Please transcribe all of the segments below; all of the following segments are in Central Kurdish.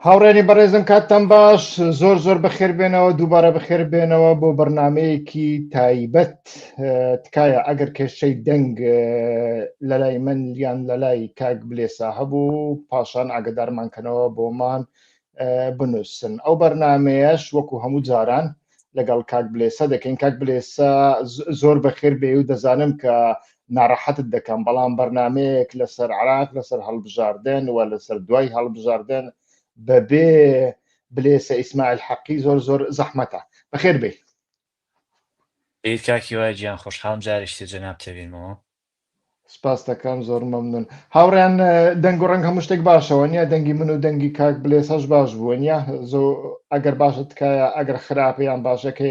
هاوڕێنی بەڕێزم کاتتان باش زۆر زۆر بەخێر بێنەوە دووبارە بەخێر بێنەوە بۆ بەرنمەیەکی تایبەت تکایە ئەگەر کێشەی دەنگ لەلای من یان لەلای کاک بلێسا هەبوو پاشان ئاگدارمان کەنەوە بۆمان بنووسن ئەو بەرنمەیەش وەکو هەموو جاران لەگەڵ کاک بلێسە دەکەین کاک بلێسە زۆر بەخێر بێ و دەزانم کە ناڕەحەتت دەکەم بەڵام بەرنمەیەک لەسەر عراق لەسەر هەڵبژاردن و لەسەر دوای هەڵبژاردن بەبێ بلێسە ئیسماعیل حەقی زۆر زۆر زەحمەتە بەخێر بێ بیت کاکی وای گیان خۆشحاڵم جارێکی تر جەنابت دەبینمەوە. سپاس دەکەم زۆر مەمنون هاوڕیان دەنگ و ڕەنگ هەموو شتێک باشەوە نیە دەنگی من و دەنگی کاک بلێسەش باش بووە نیە زۆ ئەگەر باشە تکایە ئەگەر خراپە یان باشەکە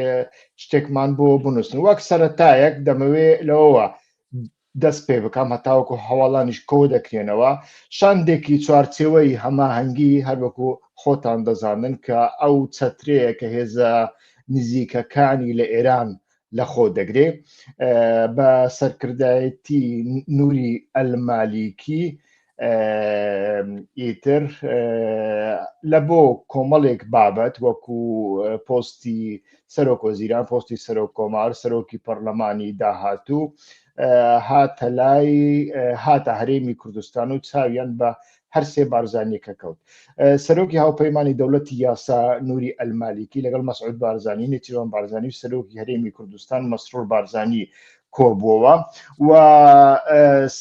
شتێکمان بۆ بنووسن وەک سەرەتایەک دەمەوێ لەوەوە دەست پێ بکەم هەتاوەکو هەواڵانیش کۆ دەکرێنەوە شاندێکی چوارچێوەی هەماهەنگی هەروەکو خۆتان دەزانن کە ئەو چەترەیە کە هێزە نزیکەکانی لە ئێران لەخۆ دەگرێ بە سەرکردایەتی نوری ئەلمالیکی ئیتر لە بۆ کۆمەڵێک بابەت وەکو پۆستی سەرۆک وەزیران پۆستی سەرۆک کۆمار سەرۆکی پەرلەمانی داهاتوو هاتە لای هاتە هەرێمی کوردستان و چاویان بە هەرسێ بارزانیەکە کەوت. سەرۆکی هاوپەیمانی دەوڵەتی یاسا نوری ئەلمالیکی لەگەڵ مەسعود بارزانی، نێچیرڤان بارزانی و سەرۆکی هەرێمی کوردستان مەسرور بارزانی کۆبووەوە و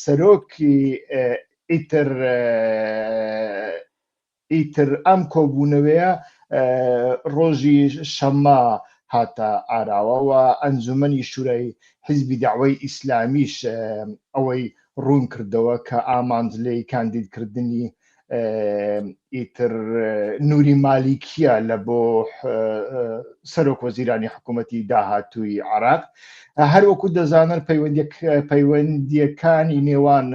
سەرۆکی ئیتر ئیتر ئەم کۆبوونەوەیە ڕۆژی شەممە هاتە ئاراوە و ئەنجومەنی شورای حیزبی دەعوەی ئیسلامیش ئەوەی ڕوون کردەوە کە ئامانج لێی کاندیدکردنی ئیتر نوری مالیکیە لە بۆ سەرۆک وەزیرانی حکوومەتی داهاتووی عراق هەروەکو دەزانن پەیوەندیەکانی نێوان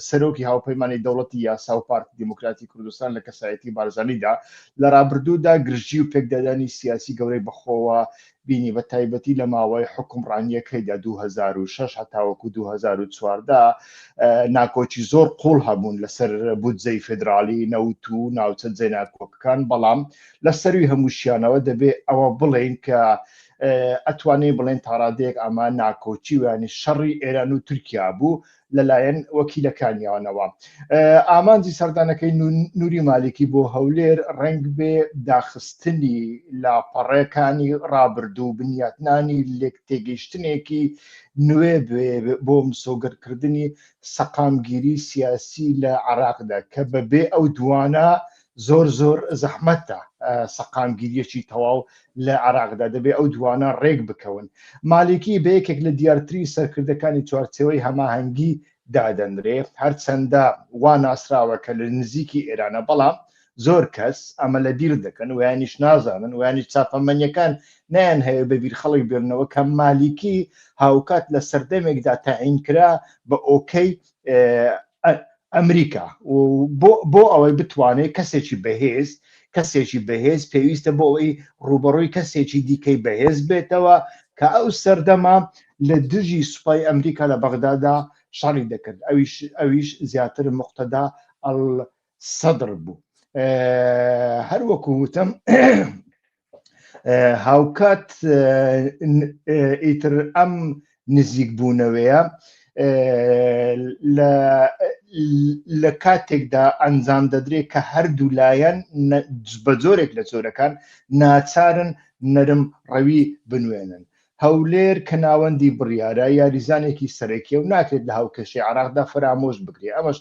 سەرۆکی هاوپەیمانی دەوڵەتی یاسا و پارتی دیموکراتی کوردستان لە کەسایەتی بارزانیدا لە ڕابردوودا گرژی و پێکدادانی سیاسی گەورەی بەخۆوە بینی بە تایبەتی لە ماوەی حوکمڕانییەکەیدا 2006 هەتاوەکو 2014 ناکۆکی زۆر قوڵ هەبوون لەسەر بودجەی فیدراڵی نەوت و ناوچە جێناکۆکەکان بەڵام لە سەروی هەمووشیانەوە دەبێ ئەوە بڵێین کە ئەتوانین بڵێن تاڕادەیەک ئەمە ناکۆکی و ینی شەڕی ئێران و تورکیا بوو لەلایەن وەکیلەکانیانەوە. ئامانجی سەردانەکەی نوری مالیکی بۆ هەولێر ڕەنگ بێ داخستنی لاپەڕەکانی ڕابردوو، بنیاتنانی لێکتێگەیشتنێکی نوێ بێ بۆ مسۆگەرکردنی سەقامگیری سیاسی لە عێراقدا کە بەبێ ئەو دوانە زۆر زۆر زەحمەتە سەقامگیریەکی تەواو لە عێراقدا دەبێ ئەو دوانە ڕێک بکەون. مالیکی بە یەکێک لە دیارترین سەرکردەکانی چوارچێوەی هەماهەنگی دادەنرێ، هەرچەندە وا ناسراوە کە لە نزیکی ئێرانە، بەڵام زۆر کەس ئەمە لە بیر دەکەن و یانیش نازانن و یانیش چاپەمەنیەکان نایانهەوێ بە بیر خەڵک بێننەوە کە مالیکی هاوکات لە سەردەمێکدا تەعین کرا بە ئۆکەی ئەمریکا و بۆ ئەوەی بتوانێت کەسێکی بەهێز کەسێکی بەهێز پێویستە بۆ ئەوەی ڕوبەڕووی کەسێکی دیکەی بەهێز بێتەوە کە ئەو سەردەمە لە دژی سوپای ئەمریکا لە بەغدادا شەڕی دەکرد ئەویش ئەویش زیاتر مقتەدا سەدر بوو هەروەکو وتم هاوکات ئیتر ئەم نزیک بوونەوەیە لە کاتێکدا ئەنجام دەدرێت کە هەردوو لایەن بە جۆرێک لە جۆرەکان ناچارن نەرم ڕەوی بنوێنن. هەولێر کە ناوەندی بڕیارە یاریزانێکی سەرەکیە و ناکرێت لە هاوکێشەی عراقدا فەرامۆش بکرێت ئەمەش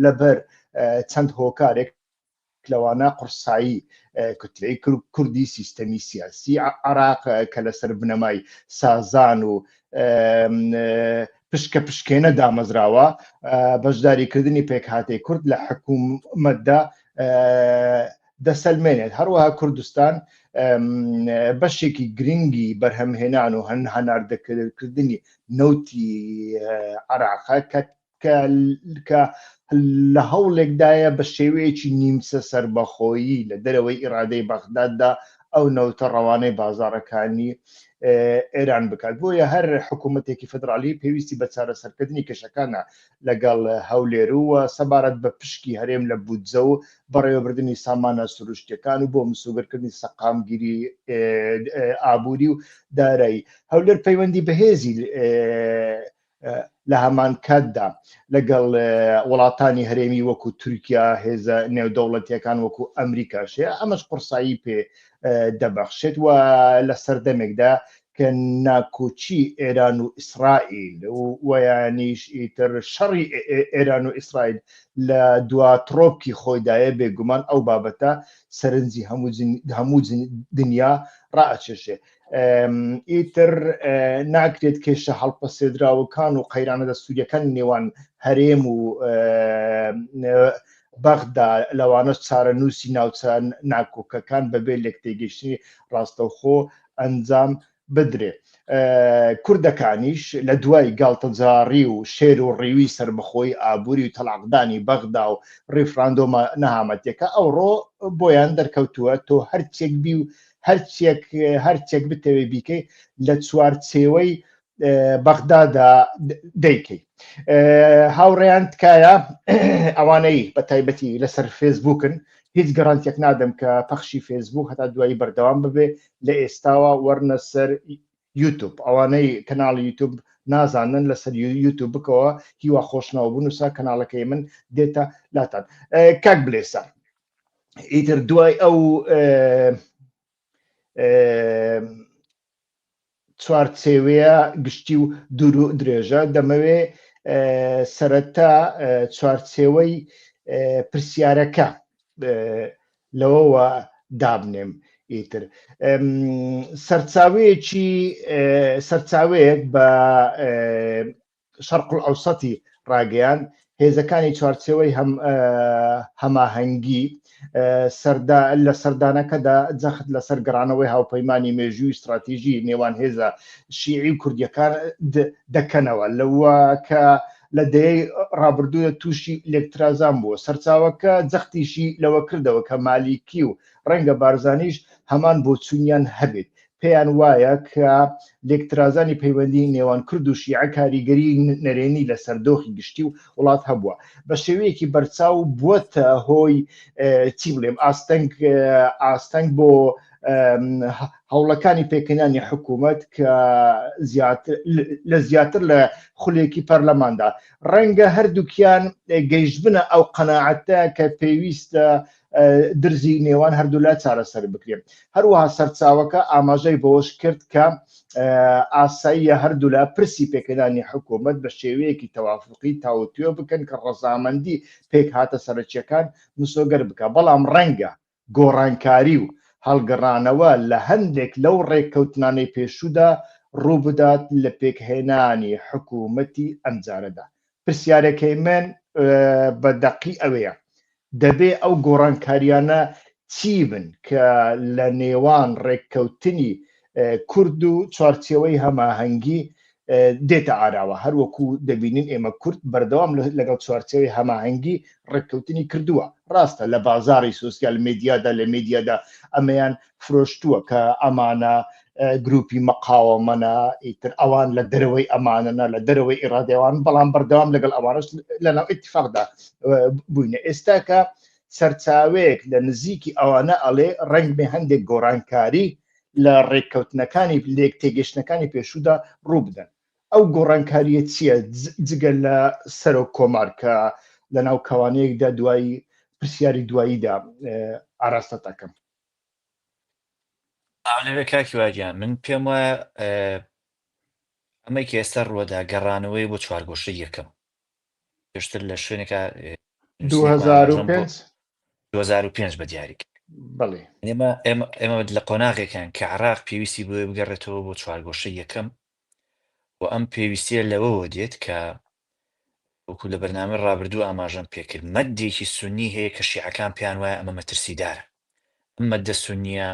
لەبەر چەند هۆکارێک لەوانە قورسایی کوتلەی کوردی سیستەمی سیاسی عراق کە لەسەر بنەمای سازان و پشکە پشکێنە دامەزراوە بەشداریکردنی پێکهاتەی کورد لە حکوومەتدا دەسەلمێنێت هەروەها کوردستان بەشێکی گرنگی بەرهەمهێنان و هەن هەناردەکردنی نەوتی عراقە کە کە لە هەوڵێکدایە بە شێوەیەکی نیمچە سەربەخۆیی لە دەرەوەی ئیرادەی بەغداددا ئەو نەوتە ڕەوانەی بازاڕەکانی ئێران بکات. بۆیە هەر حکوومەتێکی فدرالی پێویستی بە چارەسەرکردنی کێشەکانە لەگەڵ هەولێر و سەبارەت بە پشکی هەرێم لە بودجە و بەڕێوەبردنی سامانە سروشتیەکان و بۆ مسۆگەرکردنی سەقامگیری ئابووری و دارایی. هەولێر پەیوەندی بەهێزی لە هەمان کاتدا لەگەڵ وڵاتانی هەرێمی وەکو تورکیا، هێزە نێودەوڵەتیەکان وەکو ئەمریکاش هەیە، ئەمەش قورسایی پێ دەبەخشێت و لە سەردەمێکدا کە ناکۆکی ئێران و ئیسرائیل و یانیش ئیتر شەڕی ئێران و ئیسرائیل لە دوا ترۆپکی خۆیدایە، بێگومان ئەو بابەتە سەرنجی هەموو دنیا ڕائەکێشێ. ئیتر ناکرێت کێشە هەڵپەسێدراوەکان و قەیرانە دەستوریەکانی نێوان هەرێم و بەغدا لەوانەش چارەنووسی ناوچە ناکۆکەکان بەبێ لێکتێگەیشتنی ڕاستەوخۆ ئەنجام بدرێ. کوردەکانیش لە دوای گاڵتەجاڕی و شێر و ڕیوی سەربەخۆیی ئابووری و تەڵاقدانی بەغدا و ڕیفراندۆمە نەهامەتیەکە ئەوڕۆ بۆیان دەرکەوتووە تۆ هەرچێک بی و هەرچێک هەرچێک بتەوێ بیکەی لە چوارچێوەی بەغدادا دەیکەی. هاوڕێیان تکایە ئەوانەی بە تایبەتی لەسەر فێسبووکن هیچ گەڕانتێک نادەم کە پەخشی فێسبوک هەتا دوایی بەردەوام ببێ لە ئێستاوە وەرنە سەر یوتوب ئەوانەی کەناڵی یوتوب نازانن لەسەر یوتوب بکەوە هیوا خۆشناو بنووسە کەناڵەکەی من دێتە لاتان کاک بلێسە ئیتر دوای ئەو چوارچێوەیە گشتی و دوور و درێژە دەمەوێ سەرەتا چوارچێوەی پرسیارەکە لەوەوە دابنێم ئیتر سەرچاوەیەکی سەرچاوەیەک بە شەرقولئەوسەتی ڕاگەیاند، هێزەکانی چوارچێوەی هەماهەنگی لە سەردانەکەدا جەخت لەسەر گەڕانەوەی هاوپەیمانی مێژووی ستراتیژی نێوان هێزە شیعی و کوردییەکان دەکەنەوە لەوە کە لە دەیەی ڕابردوودا تووشی لێکترازان بووە. سەرچاوەکە جەختیشی لەوە کردەوە کە مالیکی و ڕەنگە بارزانیش هەمان بۆچوونیان هەبێت پێیان وایە کە لێکترازانی پەیوەندی نێوان کورد و شیعە کاریگەری نەرێنی لەسەر دۆخی گشتی و وڵات هەبووە بە شێوەیەکی بەرچاو بووەتە هۆی چی بڵێم ئاستەنگ ئاستەنگ بۆ هەوڵەکانی پێکهێنانی حکوومەت کە زیاتر لە زیاتر لە خولێکی پەرلەماندا ڕەنگە هەردووکیان گەیشتبنە ئەو قەناعەتە کە پێویستە درزی نێوان هەردوولا چارەسەر بکرێت. هەروەها سەرچاوەکە ئاماژەی بەوەش کرد کە ئاساییە هەردوولا پرسی پێکهێنانی حکوومەت بە شێوەیەکی تەوافقی تاوتوێ بکەن کە ڕەزامەندی پێکهاتە سەرەکییەکان مسۆگەر بکات، بەڵام ڕەنگە گۆڕانکاری و هەڵگەڕانەوە لە هەندێک لەو ڕێککەوتنانەی پێشوودا ڕووبدات لە پێکهێنانی حکوومەتی ئەمجارەدا. پرسیارەکەی من بە دەقی ئەوەیە، دەبێ ئەو گۆڕانکاریانە چی بن کە لە نێوان ڕێککەوتنی کورد و چوارچێوەی هەماهەنگی دێتە ئاراوە؟ هەروەکو دەبینین ئێمە کورد بەردەوام لەگەڵ چوارچێوەی هەماهەنگی ڕێککەوتنی کردووە. ڕاستە لە بازاڕی سۆسیال مێدیادا لە مێدیادا ئەمەیان فرۆشتووە کە ئەمانە گروپی مەقاوەمەنە، ئیتر ئەوان لە دەرەوەی ئەمانەنە، لە دەرەوەی ئیرادەوان، بەڵام بەردەوام لەگەڵ ئەوانش لەناو ئیتفاقدا بووینە. ئێستا کە سەرچاوەیەک لە نزیکی ئەوانە ئەڵێ ڕەنگ بێ هەندێک گۆڕانکاری لە ڕێککەوتنەکانی لێک تێگەشتنەکانی پێشوودا ڕوو بدەن، ئەو گۆڕانکارییە چییە جگە لە سەرۆک کۆمار کە لەناو کەوانەیەکدا دوایی پرسیاری دواییدا ئاراستەت ئەکەم؟ لەوێ کاکی واگیان من پێم وایە ئەمەی کە ئێستا ڕووەدا گەڕانەوەی بۆ چوارگۆشەی یەکەم پێشتر لە شوێنێکا 2005 2005 بە دیاری کرد. بەڵێ. ئێمە ئێمە ئێمە لە قۆناغێکان کە عراق پێویستی بۆیە بگەڕێتەوە بۆ چوارگۆشەی یەکەم و ئەم پێویستیە لەوەوە دێت کە وەکو لە بەرنامەی ڕابردوو ئاماژەم پێکرد مەدێکی سونی هەیە کە شیعەکان پێیان وایە ئەمە مەترسیدارە ئەم مەدە سونیە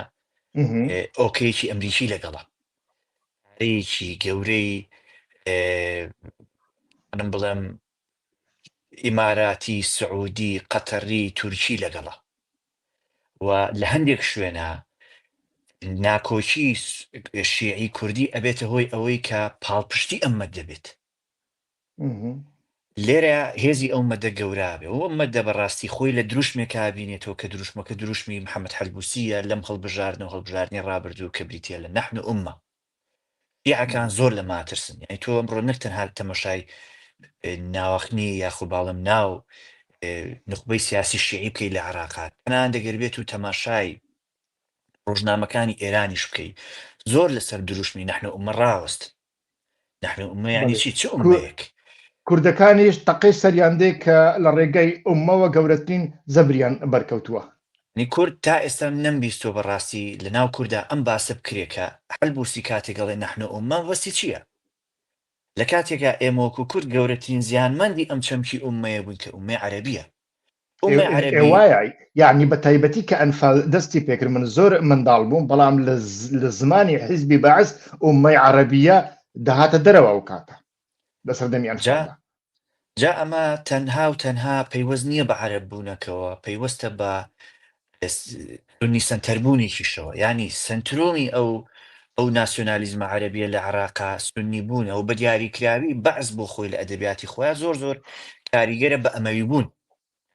ئۆکەیەکی ئەمریکی لەگەڵە پارەیەکی گەورەی منم بڵێم ئیماراتی سعودی قەتەری تورکی لەگەڵە و لە هەندێک شوێنە. ناکۆکی شیعی کوردی ئەبێتە هۆی ئەوەی کە پاڵپشتی ئەم مەدە بێت. لێرە هێزی ئەو مەدە گەورە بێ و ئەم مەدە بەڕاستی خۆی لە دروشمێکا بینێتەوە کە دروشمەکە دروشمی محەممەد حەلبوسییە لەم هەڵبژاردن و هەڵبژاردنی ڕابردوو کە بریتییە لە نحن أمة. شیعەکان زۆر لە ماترسن، یانی تۆ ئەمڕۆ نەک تەنها تەمەشای ناوەخنی یاخود باڵم ناو نوخبەی سیاسی شیعی بکەی لە عێراقا، تەنانەت ئەگەر بێت و تەماشای ڕۆژنامەکانی ئێرانیش بکەی زۆر لەسەر دروشمی نحن أمة ڕاوەستن. نحن أمة یعنی چی؟ چ ئومەیەک؟ کوردەکانیش تەقەی سەریان دێ کە لە ڕێگای ئوممەوە گەورەترین زەبریان بەرکەوتووە. یعنی کورد تا ئێستا نەمبیستووە بەڕاستی لە ناو کوردا ئەم باسە بکرێ کە حەلبوسی کاتێک ئەڵێ نحن أمة مەبەستی چییە؟ لە کاتێکا ئێمە وەکو کورد گەورەترین زیانمەندی ئەم چەمکی ئوممەیە بووین کە ئوممەی عەرەبییە. ئوممەی عەرەبی. وایە یعنی بە تایبەتی کە ئەنفال دەستی پێکرد من زۆر منداڵ بووم بەڵام لە زمانی حیزبی بەعس ئوممەی عەرەبیە دەهاتە دەرەوە ئەو کاتە لە سەردەمی ئەنفالدا. جا ئەمە تەنها و تەنها پەیوەست نییە بە عەرەب بوونەکەوە، پەیوەستە بە سوننی سەنتەربوونێکیشەوە، یانی سەنترۆمی ئەو ئەو ناسیۆنالیزمە عەرەبیە لە عێراقا سوننی بوونە و بە دیاریکراوی بەعس بۆ خۆی لە ئەدەبیاتی خۆیان زۆر زۆر کاریگەرە بە ئەمەوی بوون،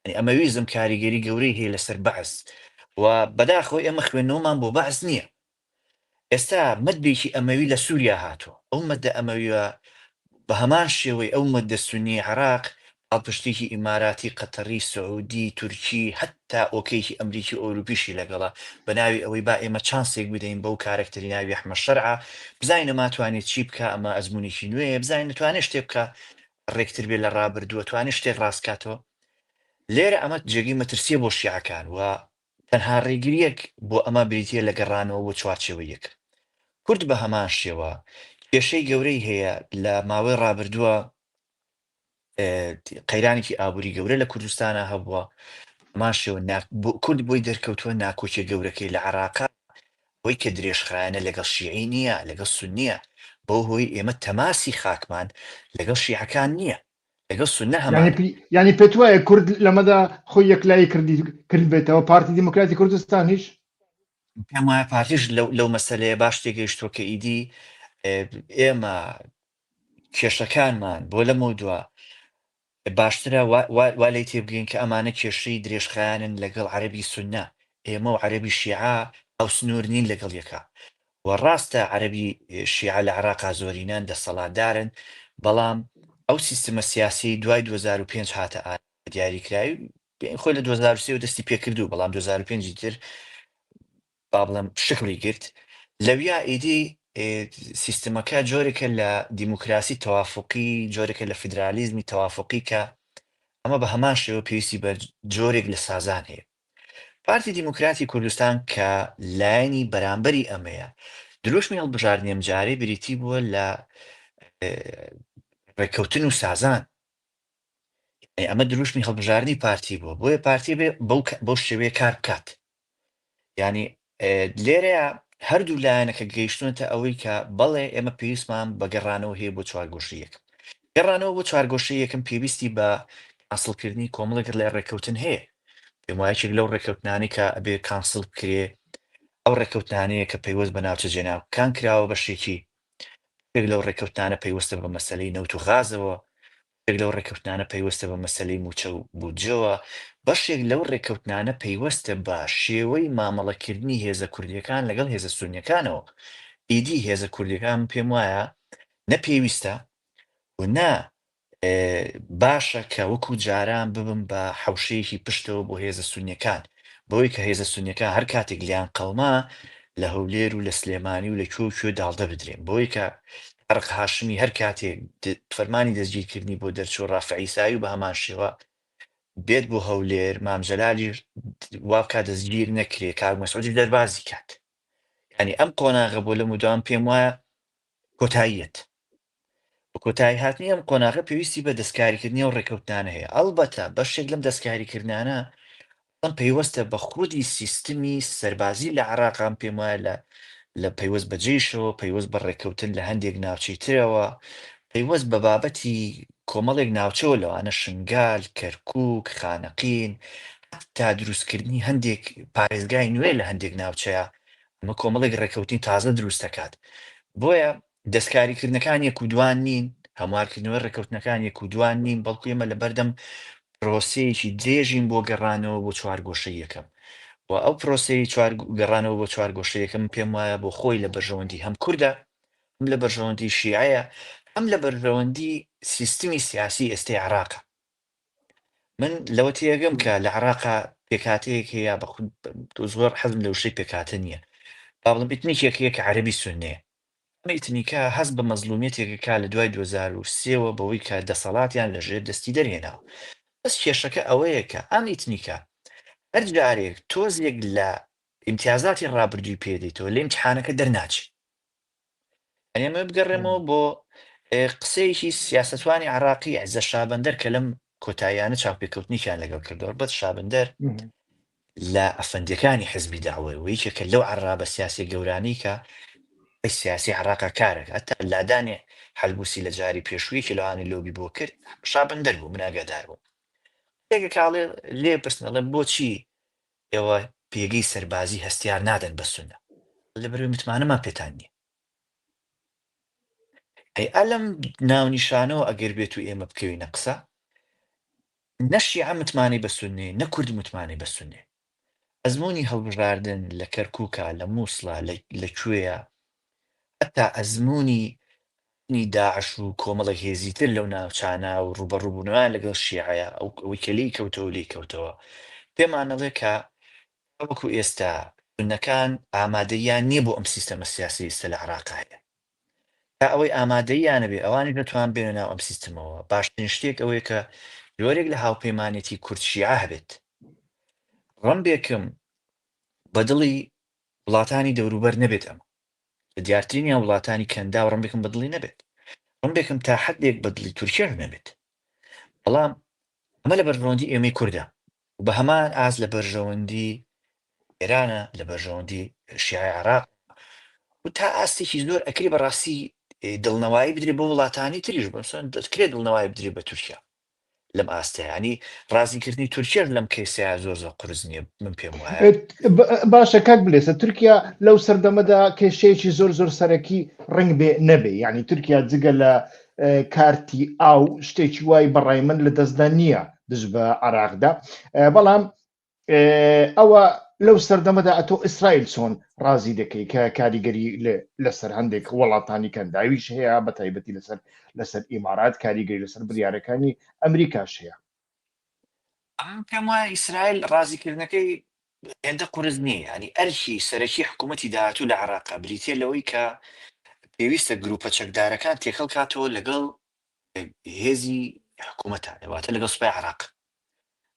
یانی ئەمەویزم کاریگەری گەورەی هەیە لەسەر بەعس و بەداخەوە ئێمە خوێندنەوەمان بۆ بەعس نییە. ئێستا مەدێکی ئەمەوی لە سووریا هاتووە، ئەو مەدە ئەمەویە بە هەمان شێوەی ئەو مەدە سونیەی عێراق پاڵپشتیی ئیماراتی، قەتەڕی، سعودی، تورکی، هەتا ئۆکەیەکی ئەمریکی و ئەوروپیشی لەگەڵە بە ناوی ئەوەی با ئێمە چانسێک بدەین بەو کارەکتەری ناوی ئەحمەد شەرعە بزانین ئەمە توانێت چی بکا، ئەمە ئەزموونێکی نوێیە، بزانین توانێت شتێ بکا ڕێکتر بێت لە ڕابردووە، توانێت شتێک ڕاست کاتەوە. لێرە ئەمە جێگەی مەترسییە بۆ شیعەکان و تەنها ڕێگرییەک بۆ ئەمە بریتییە لە گەڕانەوە بۆ چوارچێوەی یەک. کورد بە هەمان شێوە کێشەی گەورەی هەیە لە ماوەی ڕابردووە قەیرانێکی ئابووری گەورە لە کوردستانا هەبووە، هەمان شێوە کورد بۆی دەرکەوتووە ناکۆکیە گەورەکەی لە عێراقا ئەوەی کە درێژخایەنە لەگەڵ شیعی نییە، لەگەڵ سوننییە، بەو هۆی ئێمە تەماسی خاکمان لەگەڵ شیعەکان نییە، لەگەڵ سوننە هەمانە. یانی پێت وایە کورد لەمەدا خۆی یەکلایی کردی کردبێتەوە پارتی دیموکراتی کوردستانیش؟ پێم وایە پارتیش لەو مەسەلەیە باش تێگەیشتووە کە ئیدی ئێمە کێشەکانمان بۆ لەمەودوا باشترە وا لێی تێبگەین کە ئەمانە کێشەی درێژخایەنن لەگەڵ عەرەبی سوننە، ئێمە و عەرەبی شیعە هاوسنوور نین لەگەڵ یەکا و ڕاستە عەرەبی شیعە لە عێراقا زۆرینەن، دەسەڵاتدارن، بەڵام ئەو سیستمە سیاسیەی دوای 2005 هاتە ئاراوە بە دیاریکراوی خۆی لە 2003 ەوە دەستی پێکردوو بەڵام 2005 تر با بڵێم شکڵی گرت، لەویا ئیدی سیستمەکە جۆرێکە لە دیموکراسی تەوافقی، جۆرێکە لە فیدرالیزمی تەوافقی کە ئەمە بە هەمان شێوە پێویستی بە جۆرێک لە سازان هەیە. پارتی دیموکراتی کوردستان کە لایەنی بەرامبەری ئەمەیە، دروشمی هەڵبژاردنی ئەمجارەی بریتی بووە لە ڕێککەوتن و سازان. یانی ئەمە دروشمی هەڵبژاردنی پارتی بووە، بۆیە پارتی بێ بەو شێوەیە کار بکات. یانی لێرەیا هەردوو لایەنەکە گەیشتونەتە ئەوەی کە بەڵێ ئێمە پێویستمان بە گەڕانەوە هەیە بۆ چوارگۆشەی یەکەم. گەڕانەوە بۆ چوارگۆشەی یەکەم پێویستی بە cancel کردنی کۆمەڵێک لە ڕێککەوتن هەیە. پێم وایە یەکێک لەو ڕێککەوتنانەی کە ئەبێ cancel بکرێ ئەو ڕێککەوتنانەیە کە پەیوەست بە ناوچە جێناکۆکان کراوە بەشێکی یەک لەو ڕێککەوتنانە پەیوەستە بە مەسەلەی نەوت و غازەوە، بەشێک لەو ڕێککەوتنانە پەیوەستە بە مەسەلەی مووچە و بودجەوە، بەشێک لەو ڕێککەوتنانە پەیوەستە بە شێوەی مامەڵەکردنی هێزە کوردییەکان لەگەڵ هێزە سوننیەکانەوە. ئیدی هێزە کوردییەکان من پێم وایە نە پێویستە و نە باشە کە وەکو جاران ببن بە حەوشەیەکی پشتەوە بۆ هێزە سونیەکان، بەوەی کە هێزە سونیەکان هەر کاتێک لێیان قەوما لە هەولێر و لە سلێمانی و لە کوێ و کوێ داڵدە بدرێن، بەوەی کە تارق هاشمی هەر کاتێک فەرمانی دەستگیرکردنی بۆ دەرچوو ڕافع عیساوی بە هەمان شێوە بێت بۆ هەولێر، مام جەلالیش وا بکات دەستگیر نەکرێ، کاک مەسعودیش دەربازی کات. یانی ئەم قۆناغە بۆ لەمودوام پێم وایە کۆتاییەت. بە کۆتاییهاتنی ئەم قۆناغە پێویستی بە دەستکاریکردنی ئەو ڕێککەوتنانە هەیە. ئەڵبەتە بەشێک لەم دەستکاریکردنانە ئەم پەیوەستە بە خودی سیستمی سەربازی لە عێراق، ئەم پێم وایە لە لە پەیوەست بە جەیشەوە، پەیوەست بە ڕێککەوتن لە هەندێک ناوچەی ترەوە، پەیوەست بە بابەتی کۆمەڵێک ناوچەوە لەوانە شنگال، کەرکووک، خانەقین، هەتا دروستکردنی هەندێک پارێزگای نوێ لە هەندێک ناوچەیە. ئەمە کۆمەڵێک ڕێککەوتنی تازە دروست دەکات. بۆیە دەستکاریکردنەکان یەک و دوان نین، هەموارکردنەوەی ڕێککەوتنەکان یەک و دوان نین، بەڵکو ئێمە لەبەردەم پرۆسەیەکی درێژین بۆ گەڕانەوە بۆ چوارگۆشەی یەکەم. و ئەو پرۆسەی چوار گەڕانەوە بۆ چوارگۆشەی یەکەم پێم وایە بۆ خۆی لە بەرژەوەندی هەم کوردە، هەم لە بەرژەوەندی شیعەیە، هەم لە بەرژەوەندی سیستمی سیاسی ئێستەی عێراقە. من لەوە تێگەم کە لە عێراقا پێکهاتەیەک هەیە بە خود زۆر حەزم لە وشەی پێکهاتە نییە با بڵێم ئیتنیکێک هەیە کە عەرەبی سوننەیە ئەم ئیتنیکە هەست بە مەزلومیەتێک کا لە دوای 2003ەوە بەوەی کە دەسەڵاتیان لە ژێر دەستی دەرهێناوە بەس کێشەکە ئەوەیە کە ئەم ئیتنیکە هەر جارێک تۆزێک لە ئیمتیازاتی ڕابردووی پێدەیتەوە لە ئیمتیحانەکە دەرناچێ. یانی ئەمەوێ بگەڕێمەوە بۆ قسەیەکی سیاسەتوانی عراقی عزە شابەندەر کە لەم کۆتاییانە چاوپێکەوتنێکیان لەگەڵ کردەوە بەس شابەندەر لە ئەفەندیەکانی حزبی داوە و یەکێکە لەو عەرابە سیاسی گەورانەی کە سیاسی عراقا کارێک هەتا لادانی حەلبوسی لە جاری پێشوویەکی لەوانی لۆبی بۆ کرد شابەندەر بوو من ئاگادار بووم یەکێک کاڵێ لێ پرسنەڵێ بۆچی ئێوە پێگەی سەربازی هەستیار نادەن بە سونە لەبەرئەوەی متمانەمان پێتان نییە. ئەی ئەلەم ناونیشانەوە ئەگەر بێت و ئێمە بکەوینە قسە نە شیعە متمانەی بە سوننەیە نە کورد متمانەی بە سوننەیە. ئەزموونی هەڵبژاردن لە کەرکووکا لە مووسڵا لە کوێیە هەتا ئەزموونی نی داعش و کۆمەڵێک هێزی تر لەو ناوچانە و ڕووبەڕووبوونەوەیان لەگەڵ شیعەیە ئەو ئەوەی کە لێی کەوتەوە لێی کەوتەوە پێمان ئەڵێ کە تاوەکو ئێستا سوننەکان ئامادەییان نییە بۆ ئەم سیستەمە سیاسیەی ئێستا لە عێراقا هەیە. تا ئەوەی ئامادەییان نەبێ ئەوانیش نەتوان بێنە ناو ئەم سیستمەوە. باشترین شتێک ئەوەیە کە جۆرێک لە هاوپەیمانێتی کورد شیعە هەبێت. ڕەنبێکم بە دڵی وڵاتانی دەوروبەر نەبێت ئەمە. لە دیارترینیان وڵاتانی کەنداو ڕەنبێکم بە دڵی نەبێت. ڕەنبێکم تا حەدێک بە دڵی تورکیاش نەبێت. بەڵام ئەمە لە بەرژەوەندی ئێمەی کوردە و بە هەمان ئاست لە بەرژەوەندی ئێرانە، لە بەرژەوەندی شیعەی عێراق و تا ئاستێکی زۆر ئەکرێ بەڕاستی دڵنەوایی بدرێ بۆ وڵاتانی تریش بەسەن دەکرێت دڵنەوایی بدرێ بە تورکیا لەم ئاستە ینی ڕازیکردنی تورکیاش لەم کەیسەیە زۆر زۆر قورس نییە من پێم وایە. باشە کاک بلێسە تورکیا لەو سەردەمەدا کێشەیەکی زۆر زۆر سەرەکی ڕنگ بێ نەبێ یعنی تورکیا جگە لە کارتی ئاو شتێکی وای بەڕای من لە دەستدا نییە دژ بە عراقدا بەڵام ئەوە لەو سەردەمەدا ئەتۆ ئیسرائیل چۆن ڕازی دەکەی کە کاریگەری لەسەر هەندێک وڵاتانی کەنداویش هەیە بە تایبەتی لەسەر لەسەر ئیمارات کاریگەری لەسەر بریارەکانی ئەمریکاش هەیە. ئەمن پێم وایە ئیسرائیل ڕازیکردنەکەی هێندە قورس نییە، یانی ئەرکی سەرەکی حکوومەتی داهاتوو لە عێراقا بریتییە لەوەی کە پێویستە گرووپە چەکدارەکان تێکەڵ کاتەوە لەگەڵ هێزی حکوومەتە، واتە لەگەڵ سوپای عێراق.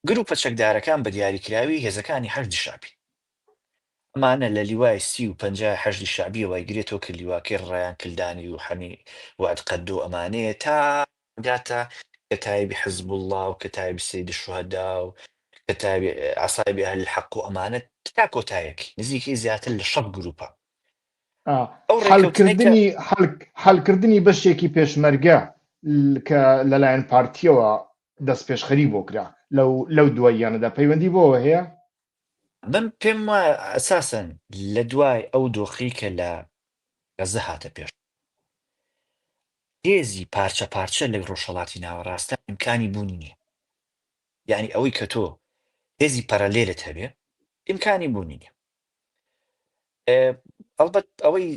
گرووپە چەکدارەکان بە دیاریکراوی هێزەکانی حەشدی شەعبی. ئەمانە لە لیوای 30 و 50 حەشدی شەعبیەوە ئەیگرێتەوە کە لیواکەی ڕەیان کلدانی و حەمی وەعد قەدۆ ئەمانەیە تا گاتە کەتایبی حزبوڵڵا و کەتایبی سەید شوهەدا و کەتایبی عەسایبی ئەهل الحەق و ئەمانە تا کۆتایەکەی نزیکەی زیاتر لە 60 گرووپە. ئەو ڕێککەوتنەی کە حەلکردنی حەلکردنی بەشێکی پێشمەرگە کە لەلایەن پارتیەوە دەستپێشخەری بۆ کرا لەو لەو دواییانەدا پەیوەندی بۆوە هەیە؟ من پێم وایە ئەساسەن لە دوای ئەو دۆخەی کە لە غەزە هاتە پێش هێزی پارچە پارچە لە ڕۆژهەڵاتی ناوەڕاستە ئیمکانی بوونی نییە یعنی ئەوەی کە تۆ هێزی پەرەلێلت هەبێ ئیمکانی بوونی نییە ئەڵبەت ئەوەی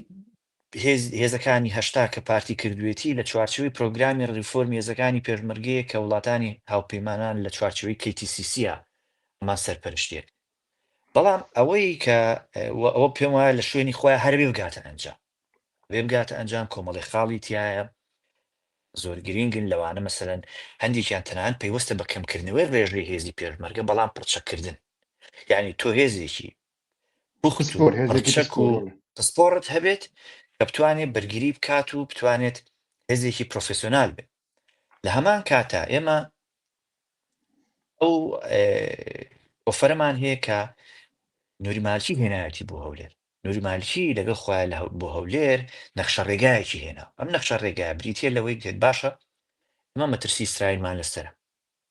هێزەکانی 80 کە پارتی کردوێتی لە چوارچێوەی پرۆگرامی ڕیفۆرمی هێزەکانی پێشمەرگەیە کە وڵاتانی هاوپەیمانان لە چوارچێوەی KTCC ئەمان سەرپەرشتێک بەڵام ئەوەی کە ئەوە پێم وایە لە شوێنی خۆیان هەربێ بگاتە ئەنجام بێ بگاتە ئەنجام کۆمەڵی خاڵی تایە زۆر گرینگن لەوانە مەسەلەن هەندێکیان تەنانەت پەیوەستە بە کەمکردنەوەی ڕێژەی هێزی پێشمەرگە بەڵام پڕچەککردن یعنی تۆ هێزێکی پوخت و پسپۆر هێزێکی پڕچەک و پسپۆر بەڵێ. پسپۆڕت هەبێت کە بتوانێت بەرگری بکات و بتوانێت هێزێکی پرۆفێسیۆنال بێت لە هەمان کاتا ئێمە ئەو ئۆفەرەمان هەیە کە نوری مالکی هێنایەتی بۆ هەولێر نوری مالکی لەگەڵ خۆیان لە بۆ هەولێر نەخشە ڕێگایەکی هێنا ئەم نەخشە ڕێگا بریتە لەوەی کرد باشە ئەمە مەترسی ئیسرائیلمان لەسەرە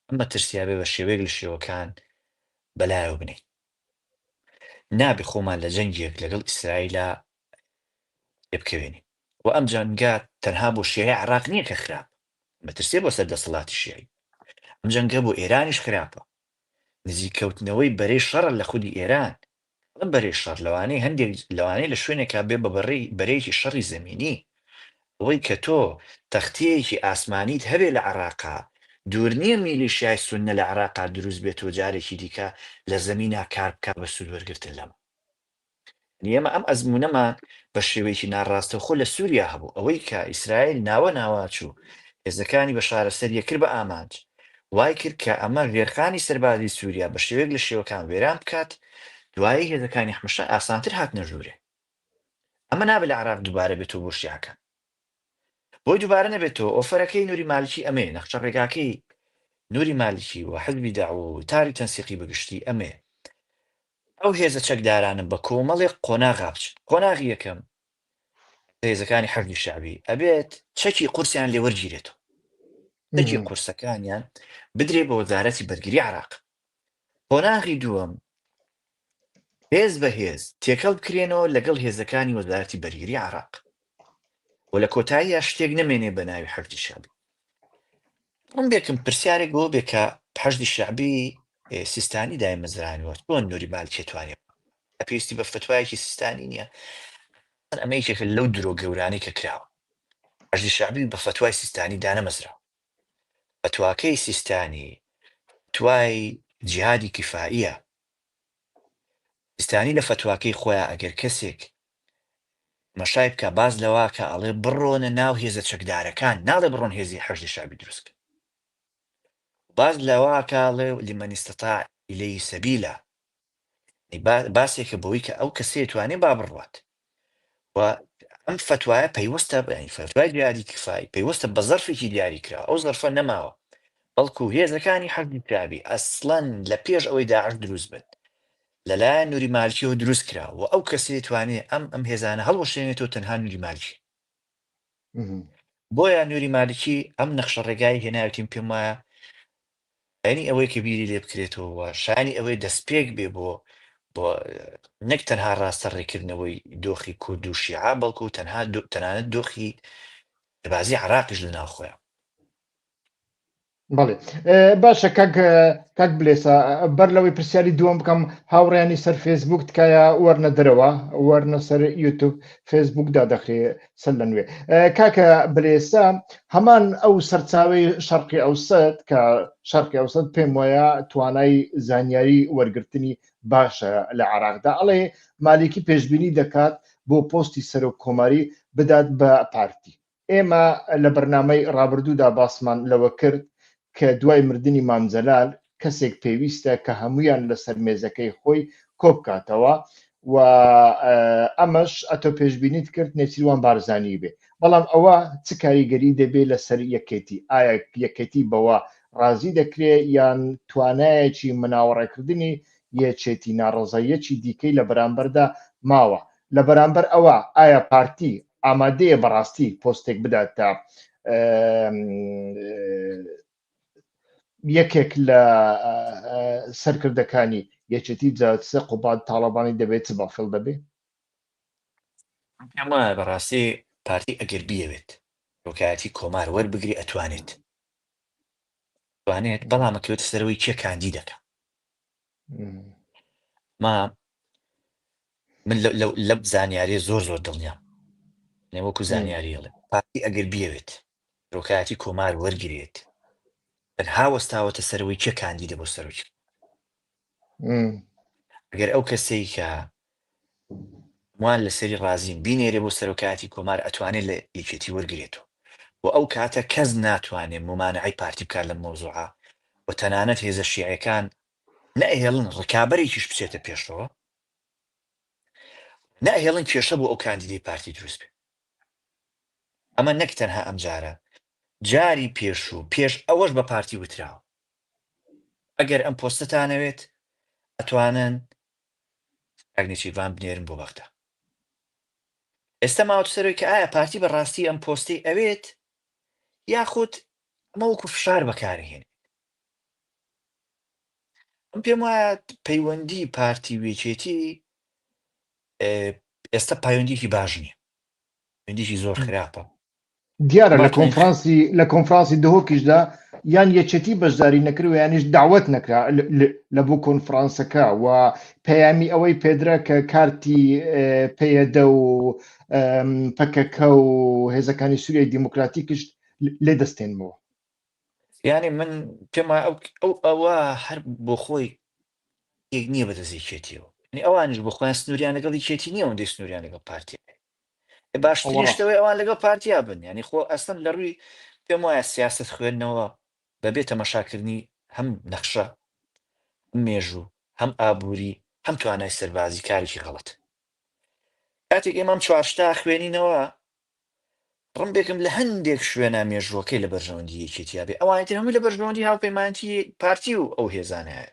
ئەم مەترسیا بێ بە شێوەیەک لە شێوەکان بەلایەوە بنێین. نابێ خۆمان لە جەنگێک لەگەڵ ئیسرائیلا تێبکەوێنین و ئەم جەنگە تەنها بۆ شیعەی عێراق نییە کە خراپ مەترسیە بۆ سەر دەسەڵاتی شیعی، ئەم جەنگە بۆ ئێرانیش خراپە، نزیککەوتنەوەی بەرەی شەڕە لە خودی ئێران، ئەم بەرەی شەڕ لەوانەیە هەندێک لەوانەیە لە شوێنێکا بێ بە بەرەی بەرەیەکی شەڕی زەمینی، ئەوەی کە تۆ تەختیەیەکی ئاسمانیت هەبێ لە عێراقا، دوور نییە میلیشیای سوننە لە عێراقا دروست بێت و جارێکی دیکە لە زەمینا کار بکا بە سوود وەرگرتن لەمە. یانی ئێمە ئەم ئەزموونەمان بە شێوەیەکی ناڕاستەوخۆ لە سووریا هەبوو، ئەوەی کە ئیسرائیل ناوە ناوە چوو هێزەکانی بەشارە سەریە کرد بە ئامانج، وای کرد کە ئەمە ژێرخانی سەربازی سووریا بە شێوەیەک لە شێوەکان وێران بکات، دوایی هێزەکانی حمشە ئاسانتر هاتنە ژوورێ. ئەمە نابێت لە عێراق دووبارە بێتەوە بۆ شیعەکان. بۆی دووبارە نەبێتەوە ئۆفەرەکەی نوری مالکی ئەمەیە، نەخشە ڕێگاکەی نوری مالکی و حزبی دەعوە و تاری تەنسیقی بەگشتی ئەمەیە. ئەو هێزە چەکدارانە بە کۆمەڵێک قۆناغا بچن. قۆناغی یەکەم، هێزەکانی حەشدی شەعبی ئەبێت چەکی قورسیان لێ وەرگیرێتەوە. چەکی قورسەکانیان بدرێ بە وەزارەتی بەرگری عێراق. قۆناغی دووەم، هێز بە هێز تێکەڵ بکرێنەوە لەگەڵ هێزەکانی وەزارەتی بەرگری عێراق و لە کۆتاییە شتێک نەمێنێ بە ناوی حەشدی شەعبی. من بێکم پرسیارێک بۆ بێ کە حەشدی شەعبی سیستانی دایمەزرانوە چۆن نوری مالکی توانێ پێویستی بە فتوایەکی سیستانی نییە؟ ئەمە یەکێکە لەو درۆ گەورانەی کە کراوە. حەشدی شەعبی بە فتوای سیستانی دانەمەزراوە. فتواکەی سیستانی فتوای جیهادی کیفائیە. سیستانی لە فتواکەی خۆیان ئەگەر کەسێک مەشای بکە باز لەواکە ئەڵێ بڕۆنە ناو هێزە چەکدارەکان، ناڵێ بڕۆن هێزی حەشدی شەعبی دروست کەن. باز لەواکە ئەڵێ لمن استطاع الیه سبیلا، باسێکە بەوەی کە ئەو کەسەیە توانێ با بڕوات. و ئەم فتوایە پەیوەستە، یانی فتوای جیهادی کفایی پەیوەستە بە زەرفێکی دیاری کراوە، ئەو زەرفە نەماوە، بەڵکو هێزەکانی حەشدی شەعبی ئەسڵەن لە پێش ئەوەی داعش دروست بن لەلایەن نوری مالکیەوە دروست کرا و ئەو کەسەی توانێ ئەم هێزانە هەڵوەشێنێتەوە تەنها نوری مالکی. بۆیە نوری مالکی ئەم نەخشە ڕێگای هێناوتیم، پێم وایە شایانی ئەوەی کە بیری لێ بکرێتەوە و شایانی ئەوەی دەستپێک بێ بۆ نەک تەنها ڕاستە ڕێکردنەوەی دۆخی کورد و شیعە، بەڵکو تەنها تەنانەت دۆخی سەربازی عراقیش لە ناوخۆیە. بەڵێ باشە کاک کاک بلێسا، بەر لەوەی پرسیاری دووەم بکەم، هاوڕیانی سەر فێسبوک تکایە وەرنە دەرەوە، وەرنە سەر یوتوب، فێسبوک دادەخرێ سەر لە نوێ. کاکە بلێسا، هەمان ئەو سەرچاوی شەرقی ئەوسەت کە شەرقی ئەوسەت پێم وایە توانای زانیاری وەرگرتنی باشە لە عراقدا، ئەڵێ مالیکی پێشبینی دەکات بۆ پۆستی سەرۆک کۆماری بدات بە پارتی. ئێمە لە بەرنامەی ڕابردوودا باسمان لەوە کرد کە دوای مردنی مام جەلال کەسێک پێویستە کە هەموویان لەسەر مێزەکەی خۆی کۆبکاتەوە و ئەمەش ئەتۆ پێشبینیت کرد نێچیروان بارزانی بێ، بەڵام ئەوە چ کاریگەری دەبێ لەسەر یەکێتی؟ ئایا یەکێتی بەوە ڕازی دەکرێ یان توانایەکی مناوەڕەکردنی یەکێتی ناڕەزاییەکی دیکەی لە بەرامبەردا ماوە؟ لە بەرامبەر ئەوە ئایا پارتی ئامادەیە بەڕاستی پۆستێک بداتە یەکێک لە سەرکردەکانی یەکێتی؟ جا چ قوباد تاڵەبانی دەبێت چ بافڵ دەبێ؟ پێم وایە بەڕاستی پارتی ئەگەر بیەوێت سەرۆکایەتی کۆمار وەربگری ئەتوانێت، توانێت، بەڵام ئەکەوێتە سەرەوەی کێ کاندیدەکە. ما من لەم زانیاریە زۆر زۆر دڵنیام، وەکو زانیاری ئەڵێ پارتی ئەگەر بیەوێت سەرۆکایەتی کۆمار وەرگرێت تەنها وەستاوەتە سەرەوەی کێ کاندیدە بۆ سەرۆکی. ئەگەر ئەو کەسەی کە وان لەسەری ڕازین بینێرێ بۆ سەرۆکایەتی کۆمار ئەتوانێت لە یەکێتی وەرگێتەوە و ئەو کاتە کەس ناتوانێت ممانعەی پارتی بکات لەم مەوزوعە و تەنانەت هێزە شیعەکان نەئهێڵن ڕکابەرێکیش بچێتە پێشەوە، نەئهێڵن کێشە بۆ ئەو کاندیدەی پارتی دروست بێ. ئەمە نەک تەنها ئەم جارە، جاری پێشوو پێش ئەوەش بە پارتی وتراوە ئەگەر ئەم پۆستەتانەوێت ئەتوانن کاک نێچیرڤان بنێرن بۆ بەغدا. ئێستا ماوەتە سەرەوەی کە ئایا پارتی بە ڕاستی ئەم پۆستەی ئەوێت یاخود ئەمە وەکو فشار بەکارهێنێت. من پێم وایە پەیوەندی پارتی و یەکێتی ئێستا پەیوەندیکی باش نییە، پەیوەندیکی زۆر خراپە. دیارە لە کۆنفرانسی لە کۆنفرانسی دهۆکیشدا یان یەکێتی بەشداری نەکرد و یانیش داوت نەکرا لە بۆ کۆنفرانسەکە و پەیامی ئەوەی پێدرا کە کارتی پەیەدە و پەکەکە و هێزەکانی سووریای دیموکراتیکش لێ دەستێنمەوە. یعنی من پێم وایە ئەو ئەو ئەوە هەر بۆ خۆی یەک نییە بەدەست یەکێتیەوە یعنی ئەوانیش بۆ خۆیان سنووریان لەگەڵ یەکێتی نییە ئەوەندەی سنووریان لەگەڵ پارتی هەیە. باشترین شتەوەی ئەوان لەگەڵ پارتیا بن یعنی خۆ ئەسڵەن لە ڕووی پێم وایە سیاست خوێندنەوە بەبێ تەمەشاکردنی هەم نەخشە هەم مێژوو هەم ئابووری هەم توانای سەربازی کارێکی غەڵەت کاتێک ئێمە ئەم چوارشتا خوێنینەوە ڕمبێکم لە هەندێک شوێنە مێژووەکەی لە بەرژەوەندی یەکێتیا بێ ئەوانی تر هەمووی لە بەرژەوەندی هاوپەیمانەتی پارتی و ئەو هێزانەیە